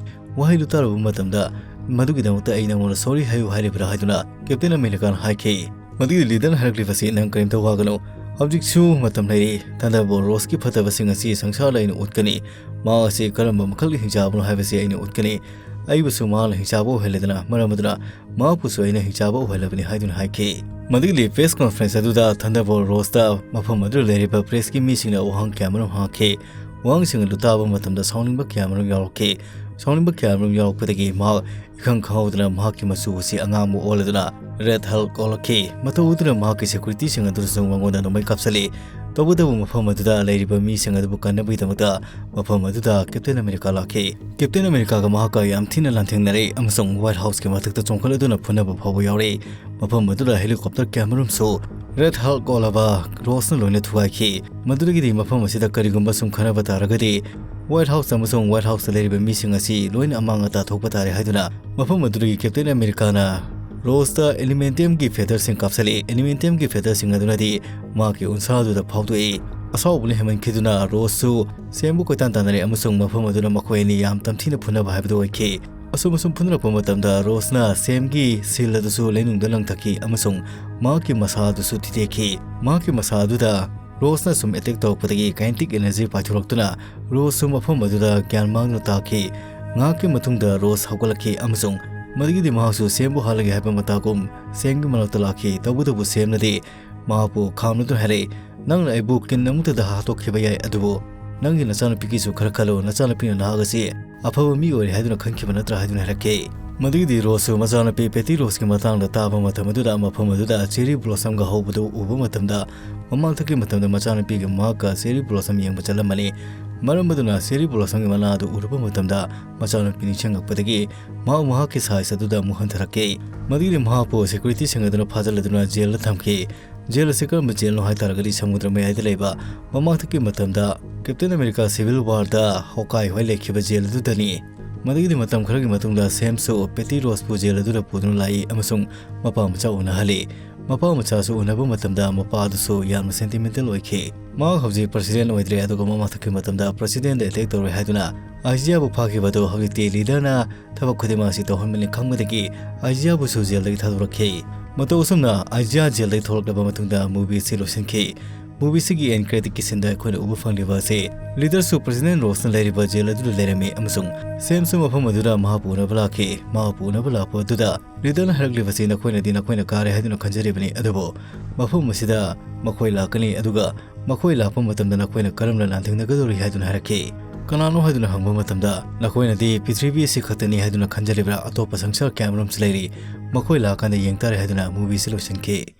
ꯋꯥꯍꯩꯗꯨ ꯇꯥꯔꯨꯕ ꯃꯇꯝꯗ ꯃꯗꯨꯒꯤꯗꯃꯛꯇ ꯑꯩ ꯅꯉꯣꯟꯗ sorry ꯍꯥꯏꯌꯨ ꯍꯥꯏꯔꯤꯕ꯭ꯔꯥ ꯍꯥꯏꯗꯨꯅ Captain Americaꯅ ꯍꯥꯏꯈꯤ꯫ ꯃꯗꯨꯒꯤ leaderꯅ ꯍꯥꯏꯔꯛꯂꯤꯕꯁꯤ, "ꯅꯪ ꯀꯔꯤꯝꯇ ꯋꯥꯒꯅꯨ, ꯍꯧꯖꯤꯛꯁꯨ ꯃꯇꯝ ꯂꯩꯔꯤ꯫ Thunderbolt Rossꯀꯤ ꯐꯠꯇꯕꯁꯤꯡ ꯑꯁꯤ ꯁꯪꯁꯥꯔꯗ ꯑꯩꯅ ꯎꯠꯀꯅꯤ꯫ ꯃꯍꯥꯛ ꯑꯁꯤ ꯀꯔꯝꯕ ꯃꯈꯜꯒꯤ ꯍꯤꯡꯆꯥꯕꯅꯣ ꯍꯥꯏꯕꯁꯤ ꯑꯩꯅ ꯎꯠꯀꯅꯤ꯫ ꯑꯩꯕꯨꯁꯨ ꯃꯍꯥꯛꯅ ꯍꯤꯡꯆꯥꯕ ꯑꯣꯏꯍꯜꯂꯦꯗꯅ, ꯃꯔꯝ ꯑꯗꯨꯅ ꯃꯍꯥꯛꯄꯨꯁꯨ ꯑꯩꯅ ꯍꯤꯡꯆꯥꯕ ꯑꯣꯏꯍꯜꯂꯕꯅꯤ" ꯍꯥꯏꯗꯨꯅ ꯍꯥꯏꯈꯤ꯫ ꯃꯗꯨꯒꯤ press conference ꯑꯗꯨꯗ Thunderbolt Rossꯇ ꯃꯐꯝ ꯑꯗꯨꯗ ꯂꯩꯔꯤꯕ pressꯀꯤ ꯃꯤꯁꯤꯡꯅ ꯋꯥꯍꯪ ꯀꯌꯥ ꯃꯔꯨꯝ ꯍꯪꯈꯤ꯫ ꯋꯥꯍꯪꯁꯤꯡ ꯑꯗꯨ ꯇꯥꯕ ꯃꯇꯝꯗ ꯁꯥꯎꯅꯤꯡꯕ ꯀꯌꯥ ꯃꯔꯨꯝ ꯌꯥꯎꯔꯛꯈꯤ꯫ ꯁꯥꯎꯅꯤꯡꯕ ꯀꯌꯥ ꯃꯔꯨꯝ ꯌꯥꯎꯔꯛꯄꯗꯒꯤ ꯃꯍꯥꯛ ꯏꯈꯪ ꯈꯪꯍꯧꯗꯅ ꯃꯍꯥꯛꯀꯤ ꯃꯆꯨ ꯑꯁꯤ ꯑꯉꯥꯡꯕ ꯑꯣꯜꯂꯗꯨꯅ Red Hulk ꯑꯣꯜꯂꯛꯈꯤ꯫ ꯃꯇꯧ ꯑꯗꯨꯅ ꯃꯍꯥꯛꯀꯤ security ꯁꯤꯡ ꯑꯗꯨꯅꯁꯨ ꯃꯉꯣꯟꯗ ꯅꯣꯡꯃꯩ ꯀꯥꯞꯁꯤꯜꯂꯤ꯫ ꯇꯧꯕꯇꯕꯨ ꯃꯐꯝ ꯑꯗꯨꯗ ꯂꯩꯔꯤꯕ ꯃꯤꯁꯤꯡ ꯑꯗꯨꯕꯨ ꯀꯟꯅꯕꯒꯤꯗꯃꯛꯇ ꯃꯐꯝ ꯑꯗꯨꯗ Captain America ꯂꯥꯛꯈꯤ꯫ Captain Americaꯒ ꯃꯍꯥꯛꯀ ꯌꯥꯝ ꯊꯤꯅ ꯂꯥꯟꯊꯦꯡꯅꯔꯦ ꯑꯃꯁꯨꯡ White Houseꯀꯤ ꯃꯊꯛꯇ ꯆꯣꯡꯈꯠꯂꯗꯨꯅ ꯐꯨꯅꯕ ꯐꯥꯎꯕ ꯌꯥꯎꯔꯦ꯫ ꯃꯐꯝ ꯑꯗꯨꯗ helicopter ꯀꯌꯥ ꯃꯔꯨꯝꯁꯨ Red Hulk ꯑꯣꯜꯂꯕ Rossꯅ ꯂꯣꯏꯅ ꯊꯨꯒꯥꯏꯈꯤ꯫ ꯃꯗꯨꯗꯒꯤꯗꯤ ꯃꯐꯝ ꯑꯁꯤꯗ ꯀꯔꯤꯒꯨꯝꯕ ꯁꯨꯝ ꯈꯟꯅꯕ ꯇꯥꯔꯒꯗꯤ White House ꯑꯃꯁꯨꯡ White Houseꯇ ꯂꯩꯔꯤꯕ ꯃꯤꯁꯤꯡ ꯑꯁꯤ ꯂꯣꯏꯅ ꯑꯃꯥꯡ ꯑꯇꯥ ꯊꯣꯛꯄ ꯇꯥꯔꯦ ꯍꯥꯏꯗꯨꯅ ꯃꯐꯝ ꯑꯗꯨꯗꯒꯤ Captain Americaꯅ Rossꯇ Adamantiumꯒꯤ featherꯁꯤꯡ ꯀꯥꯞꯁꯤꯜꯂꯤ꯫ Adamantiumꯒꯤ featherꯁꯤꯡ ꯑꯗꯨꯅꯗꯤ ꯃꯍꯥꯛꯀꯤ ꯎꯟꯁꯥ ꯑꯗꯨꯗ ꯐꯥꯎꯗꯣꯛꯏ꯫ ꯑꯁꯥꯎꯕꯅ ꯍꯦꯟꯃꯟꯈꯤꯗꯨꯅ Rossꯁꯨ Samꯕꯨ ꯀꯣꯏꯇꯥꯟ ꯇꯥꯟꯅꯔꯦ ꯑꯃꯁꯨꯡ ꯃꯐꯝ ꯑꯗꯨꯗ ꯃꯈꯣꯏ ꯑꯅꯤ ꯌꯥꯝ ꯇꯝꯊꯤꯅ ꯐꯨꯅꯕ ꯍꯥꯏꯕꯗꯨ ꯑꯣꯏꯈꯤ꯫ ꯑꯁꯨꯝ ꯑꯁꯨꯝ ꯐꯨꯅꯔꯛꯄ ꯃꯇꯝꯗ Rossꯅ Samꯒꯤ shield ꯑꯗꯨꯁꯨ ꯂꯩꯅꯨꯡꯗ ꯂꯪꯊꯈꯤ ꯑꯃꯁꯨꯡ ꯃꯍꯥꯛꯀꯤ ꯃꯁꯥ ꯑꯗꯨꯁꯨ ꯊꯤꯗꯦꯛꯈꯤ꯫ ꯃꯍꯥꯛꯀꯤ ꯃꯁꯥ ꯑꯗꯨꯗ Rossꯅ ꯁꯨꯝ attack ꯇꯧꯔꯛꯄꯗꯒꯤ kinetic energy ꯄꯥꯏꯊꯣꯔꯛꯇꯨꯅ Rossꯁꯨ ꯃꯐꯝ ꯑꯗꯨꯗ ꯒ꯭ꯌꯥꯟ ꯃꯥꯡꯗꯨꯅ ꯇꯥꯈꯤ꯫ ꯉꯥꯏꯍꯥꯛꯀꯤ ꯃꯇꯨꯡꯗ Ross ꯍꯧꯒꯠꯂꯛꯈꯤ ꯑꯃꯁꯨꯡ ꯃꯗꯨꯒꯤꯗꯤ ꯃꯍꯥꯛꯁꯨ Samꯕꯨ ꯍꯥꯠꯂꯒꯦ ꯍꯥꯏꯕ ꯃꯇꯥꯒꯨꯝ Samꯒꯤ ꯃꯅꯥꯛꯇ ꯂꯥꯛꯈꯤ꯫ ꯇꯧꯕꯇꯕꯨ Samꯅꯗꯤ ꯃꯍꯥꯛꯄꯨ ꯈꯥꯝꯅꯗꯨꯅ ꯍꯥꯏꯔꯛꯏ, "ꯅꯪꯅ ꯑꯩꯕꯨ ꯀꯤꯟ ꯑꯃꯨꯛꯇꯗ ꯍꯥꯠꯇꯣꯛꯈꯤꯕ ꯌꯥꯏ, ꯑꯗꯨꯕꯨ ꯅꯪꯒꯤ ꯅꯆꯥꯅꯨꯄꯤꯒꯤꯁꯨ ꯈꯔ ꯈꯜꯂꯨ꯫ ꯅꯆꯥꯅꯨꯄꯤꯅ ꯅꯍꯥꯛ ꯑꯁꯤ ꯑꯐꯕ ꯃꯤ ꯑꯣꯏꯔꯦ ꯍꯥꯏꯗꯨꯅ ꯈꯟꯈꯤꯕ ꯅꯠꯇ꯭ꯔꯥ?" ꯍꯥꯏꯗꯨꯅ ꯍꯥꯏꯔꯛꯈꯤ꯫ ꯃꯗꯨꯒꯤꯗꯤ Rossꯁꯨ ꯃꯆꯥꯅꯨꯄꯤ Petty Rossꯀꯤ ꯃꯇꯥꯡꯗ ꯇꯥꯕ ꯃꯇꯝ ꯑꯗꯨꯗ ꯃꯐꯝ ꯑꯗꯨꯗ cherry blossomꯒ ꯍꯧꯕꯗꯨ ꯎꯕ ꯃꯇꯝꯗ ꯃꯃꯥꯡꯊꯛꯀꯤ ꯃꯇꯝꯗ ꯃꯆꯥꯅꯨꯄꯤꯒ ꯃꯍꯥꯛꯀ cherry blossom ꯌꯦꯡꯕ ꯆꯠꯂꯝꯕꯅꯤ꯫ ꯃꯔꯝ ꯑꯗꯨꯅ cherry blossomꯒꯤ ꯃꯅꯥ ꯑꯗꯨ ꯎꯔꯨꯕ ꯃꯇꯝꯗ ꯃꯆꯥꯅꯨꯄꯤ ꯅꯤꯡꯁꯤꯡꯂꯛꯄꯗꯒꯤ ꯃꯍꯥꯛ ꯃꯍꯥꯛꯀꯤ size ꯑꯗꯨꯗ ꯑꯃꯨꯛ ꯍꯟꯊꯔꯛꯈꯤ꯫ ꯃꯗꯨꯒꯤꯗꯤ ꯃꯍꯥꯛꯄꯨ securityꯁꯤꯡ ꯑꯗꯨꯅ ꯐꯥꯖꯤꯜꯂꯗꯨꯅ jailꯗ ꯊꯝꯈꯤ꯫ Jail ꯑꯁꯤ ꯀꯔꯝꯕ jailꯅꯣ ꯍꯥꯏ ꯇꯥꯔꯒꯗꯤ ꯁꯃꯨꯗ꯭ꯔ ꯃꯌꯥꯏꯗ ꯂꯩꯕ ꯃꯃꯥꯡꯊꯛꯀꯤ ꯃꯇꯝꯗ Captain America Civil Warꯗ Hawkeye ꯍꯣꯏ ꯂꯩꯈꯤꯕ jail ꯑꯗꯨꯗꯅꯤ꯫ ꯃꯗꯨꯒꯤꯗꯤ ꯃꯇꯝ ꯈꯔꯒꯤ ꯃꯇꯨꯡꯗ Samꯁꯨ Petty Rossꯄꯨ jail ꯑꯗꯨꯗ ꯄꯨꯗꯨꯅ ꯂꯥꯛꯏ ꯑꯃꯁꯨꯡ ꯃꯄꯥ ꯃꯆꯥ ꯎꯅꯍꯜꯂꯤ꯫ ꯃꯄꯥ ꯃꯆꯥꯁꯨ ꯎꯅꯕ ꯃꯇꯝꯗ ꯃꯄꯥ ꯑꯗꯨꯁꯨ ꯌꯥꯝꯅ sentimental ꯑꯣꯏꯈꯤ꯫ ꯃꯍꯥꯛ ꯍꯧꯖꯤꯛ president ꯑꯣꯏꯗ꯭ꯔꯦ, ꯑꯗꯨꯒ ꯃꯃꯥꯡꯊꯛꯀꯤ ꯃꯇꯝꯗ presidentꯗ attack ꯇꯧꯔꯣꯏ ꯍꯥꯏꯗꯨꯅ ꯑꯥꯏꯖꯤꯌꯥꯕꯨ ꯐꯥꯈꯤꯕ ꯑꯗꯨ ꯍꯧꯖꯤꯛꯇꯤ leaderꯅ ꯊꯕꯛ ꯈꯨꯗꯤꯡꯃꯛ ꯑꯁꯤ ꯇꯧꯍꯟꯕꯅꯤ ꯈꯪꯕꯗꯒꯤ ꯑꯥꯏꯖꯤꯌꯥꯕꯨꯁꯨ jailꯗꯒꯤ ꯊꯥꯗꯣꯔꯛꯈꯤ꯫ ꯃꯇꯧ ꯑꯁꯨꯝꯅ ꯑꯥꯏꯖꯤꯌꯥ jailꯗꯒꯤ ꯊꯣꯛꯂꯛꯂꯕ ꯃꯇꯨꯡꯗ movieꯁꯤ ꯂꯣꯏꯁꯤꯟꯈꯤ꯫ Movieꯁꯤꯒꯤ end creditꯀꯤ sceneꯗ ꯑꯩꯈꯣꯏꯅ ꯎꯕ ꯐꯪꯂꯤꯕ ꯑꯁꯤ leaderꯁꯨ president ꯔꯣꯁꯅ ꯂꯩꯔꯤꯕ jail ꯑꯗꯨꯗ ꯂꯩꯔꯝꯃꯤ ꯑꯃꯁꯨꯡ ꯁꯦꯝꯁꯨ ꯃꯐꯝ ꯑꯗꯨꯗ ꯃꯍꯥꯛꯄꯨ ꯎꯅꯕ ꯂꯥꯛꯈꯤ꯫ ꯃꯍꯥꯛꯄꯨ ꯎꯅꯕ ꯂꯥꯛꯄ ꯑꯗꯨꯗ leaderꯅ ꯍꯥꯏꯔꯛꯂꯤꯕꯁꯤ, "ꯅꯈꯣꯏꯅꯗꯤ ꯅꯈꯣꯏꯅ ꯀꯥꯔꯦ ꯍꯥꯏꯗꯨꯅ ꯈꯟꯖꯔꯤꯕꯅꯤ, ꯑꯗꯨꯕꯨ ꯃꯐꯝ ꯑꯁꯤꯗ ꯃꯈꯣꯏ ꯂꯥꯛꯀꯅꯤ, ꯑꯗꯨꯒ ꯃꯈꯣꯏ ꯂꯥꯛꯄ ꯃꯇꯝꯗ ꯅꯈꯣꯏꯅ ꯀꯔꯝꯅ ꯂꯥꯟꯊꯦꯡꯅꯒꯗꯧꯔꯤ?" ꯍꯥꯏꯗꯨꯅ ꯍꯥꯏꯔꯛꯈꯤ꯫ ꯀꯅꯥꯅꯣ ꯍꯥꯏꯗꯨꯅ ꯍꯪꯕ ꯃꯇꯝꯗ, "ꯅꯈꯣꯏꯅꯗꯤ ꯄ꯭ꯔꯤꯊꯤꯕꯤ ꯑꯁꯤ ꯈꯛꯇꯅꯤ ꯍꯥꯏꯗꯨꯅ ꯈꯟꯖꯔꯤꯕ꯭ꯔꯥ? ꯑꯇꯣꯞꯄ ꯁꯪꯁꯥꯔ ꯀꯌꯥꯃꯔꯨꯝꯁꯨ ꯂꯩꯔꯤ꯫ ꯃꯈꯣꯏ ꯂꯥꯛꯑꯀꯥꯟꯗ ꯌꯦꯡ ꯇꯥꯔꯦ" ꯍꯥꯏꯗꯨꯅ movieꯁꯤ ꯂꯣꯏꯁꯤꯟꯈꯤ꯫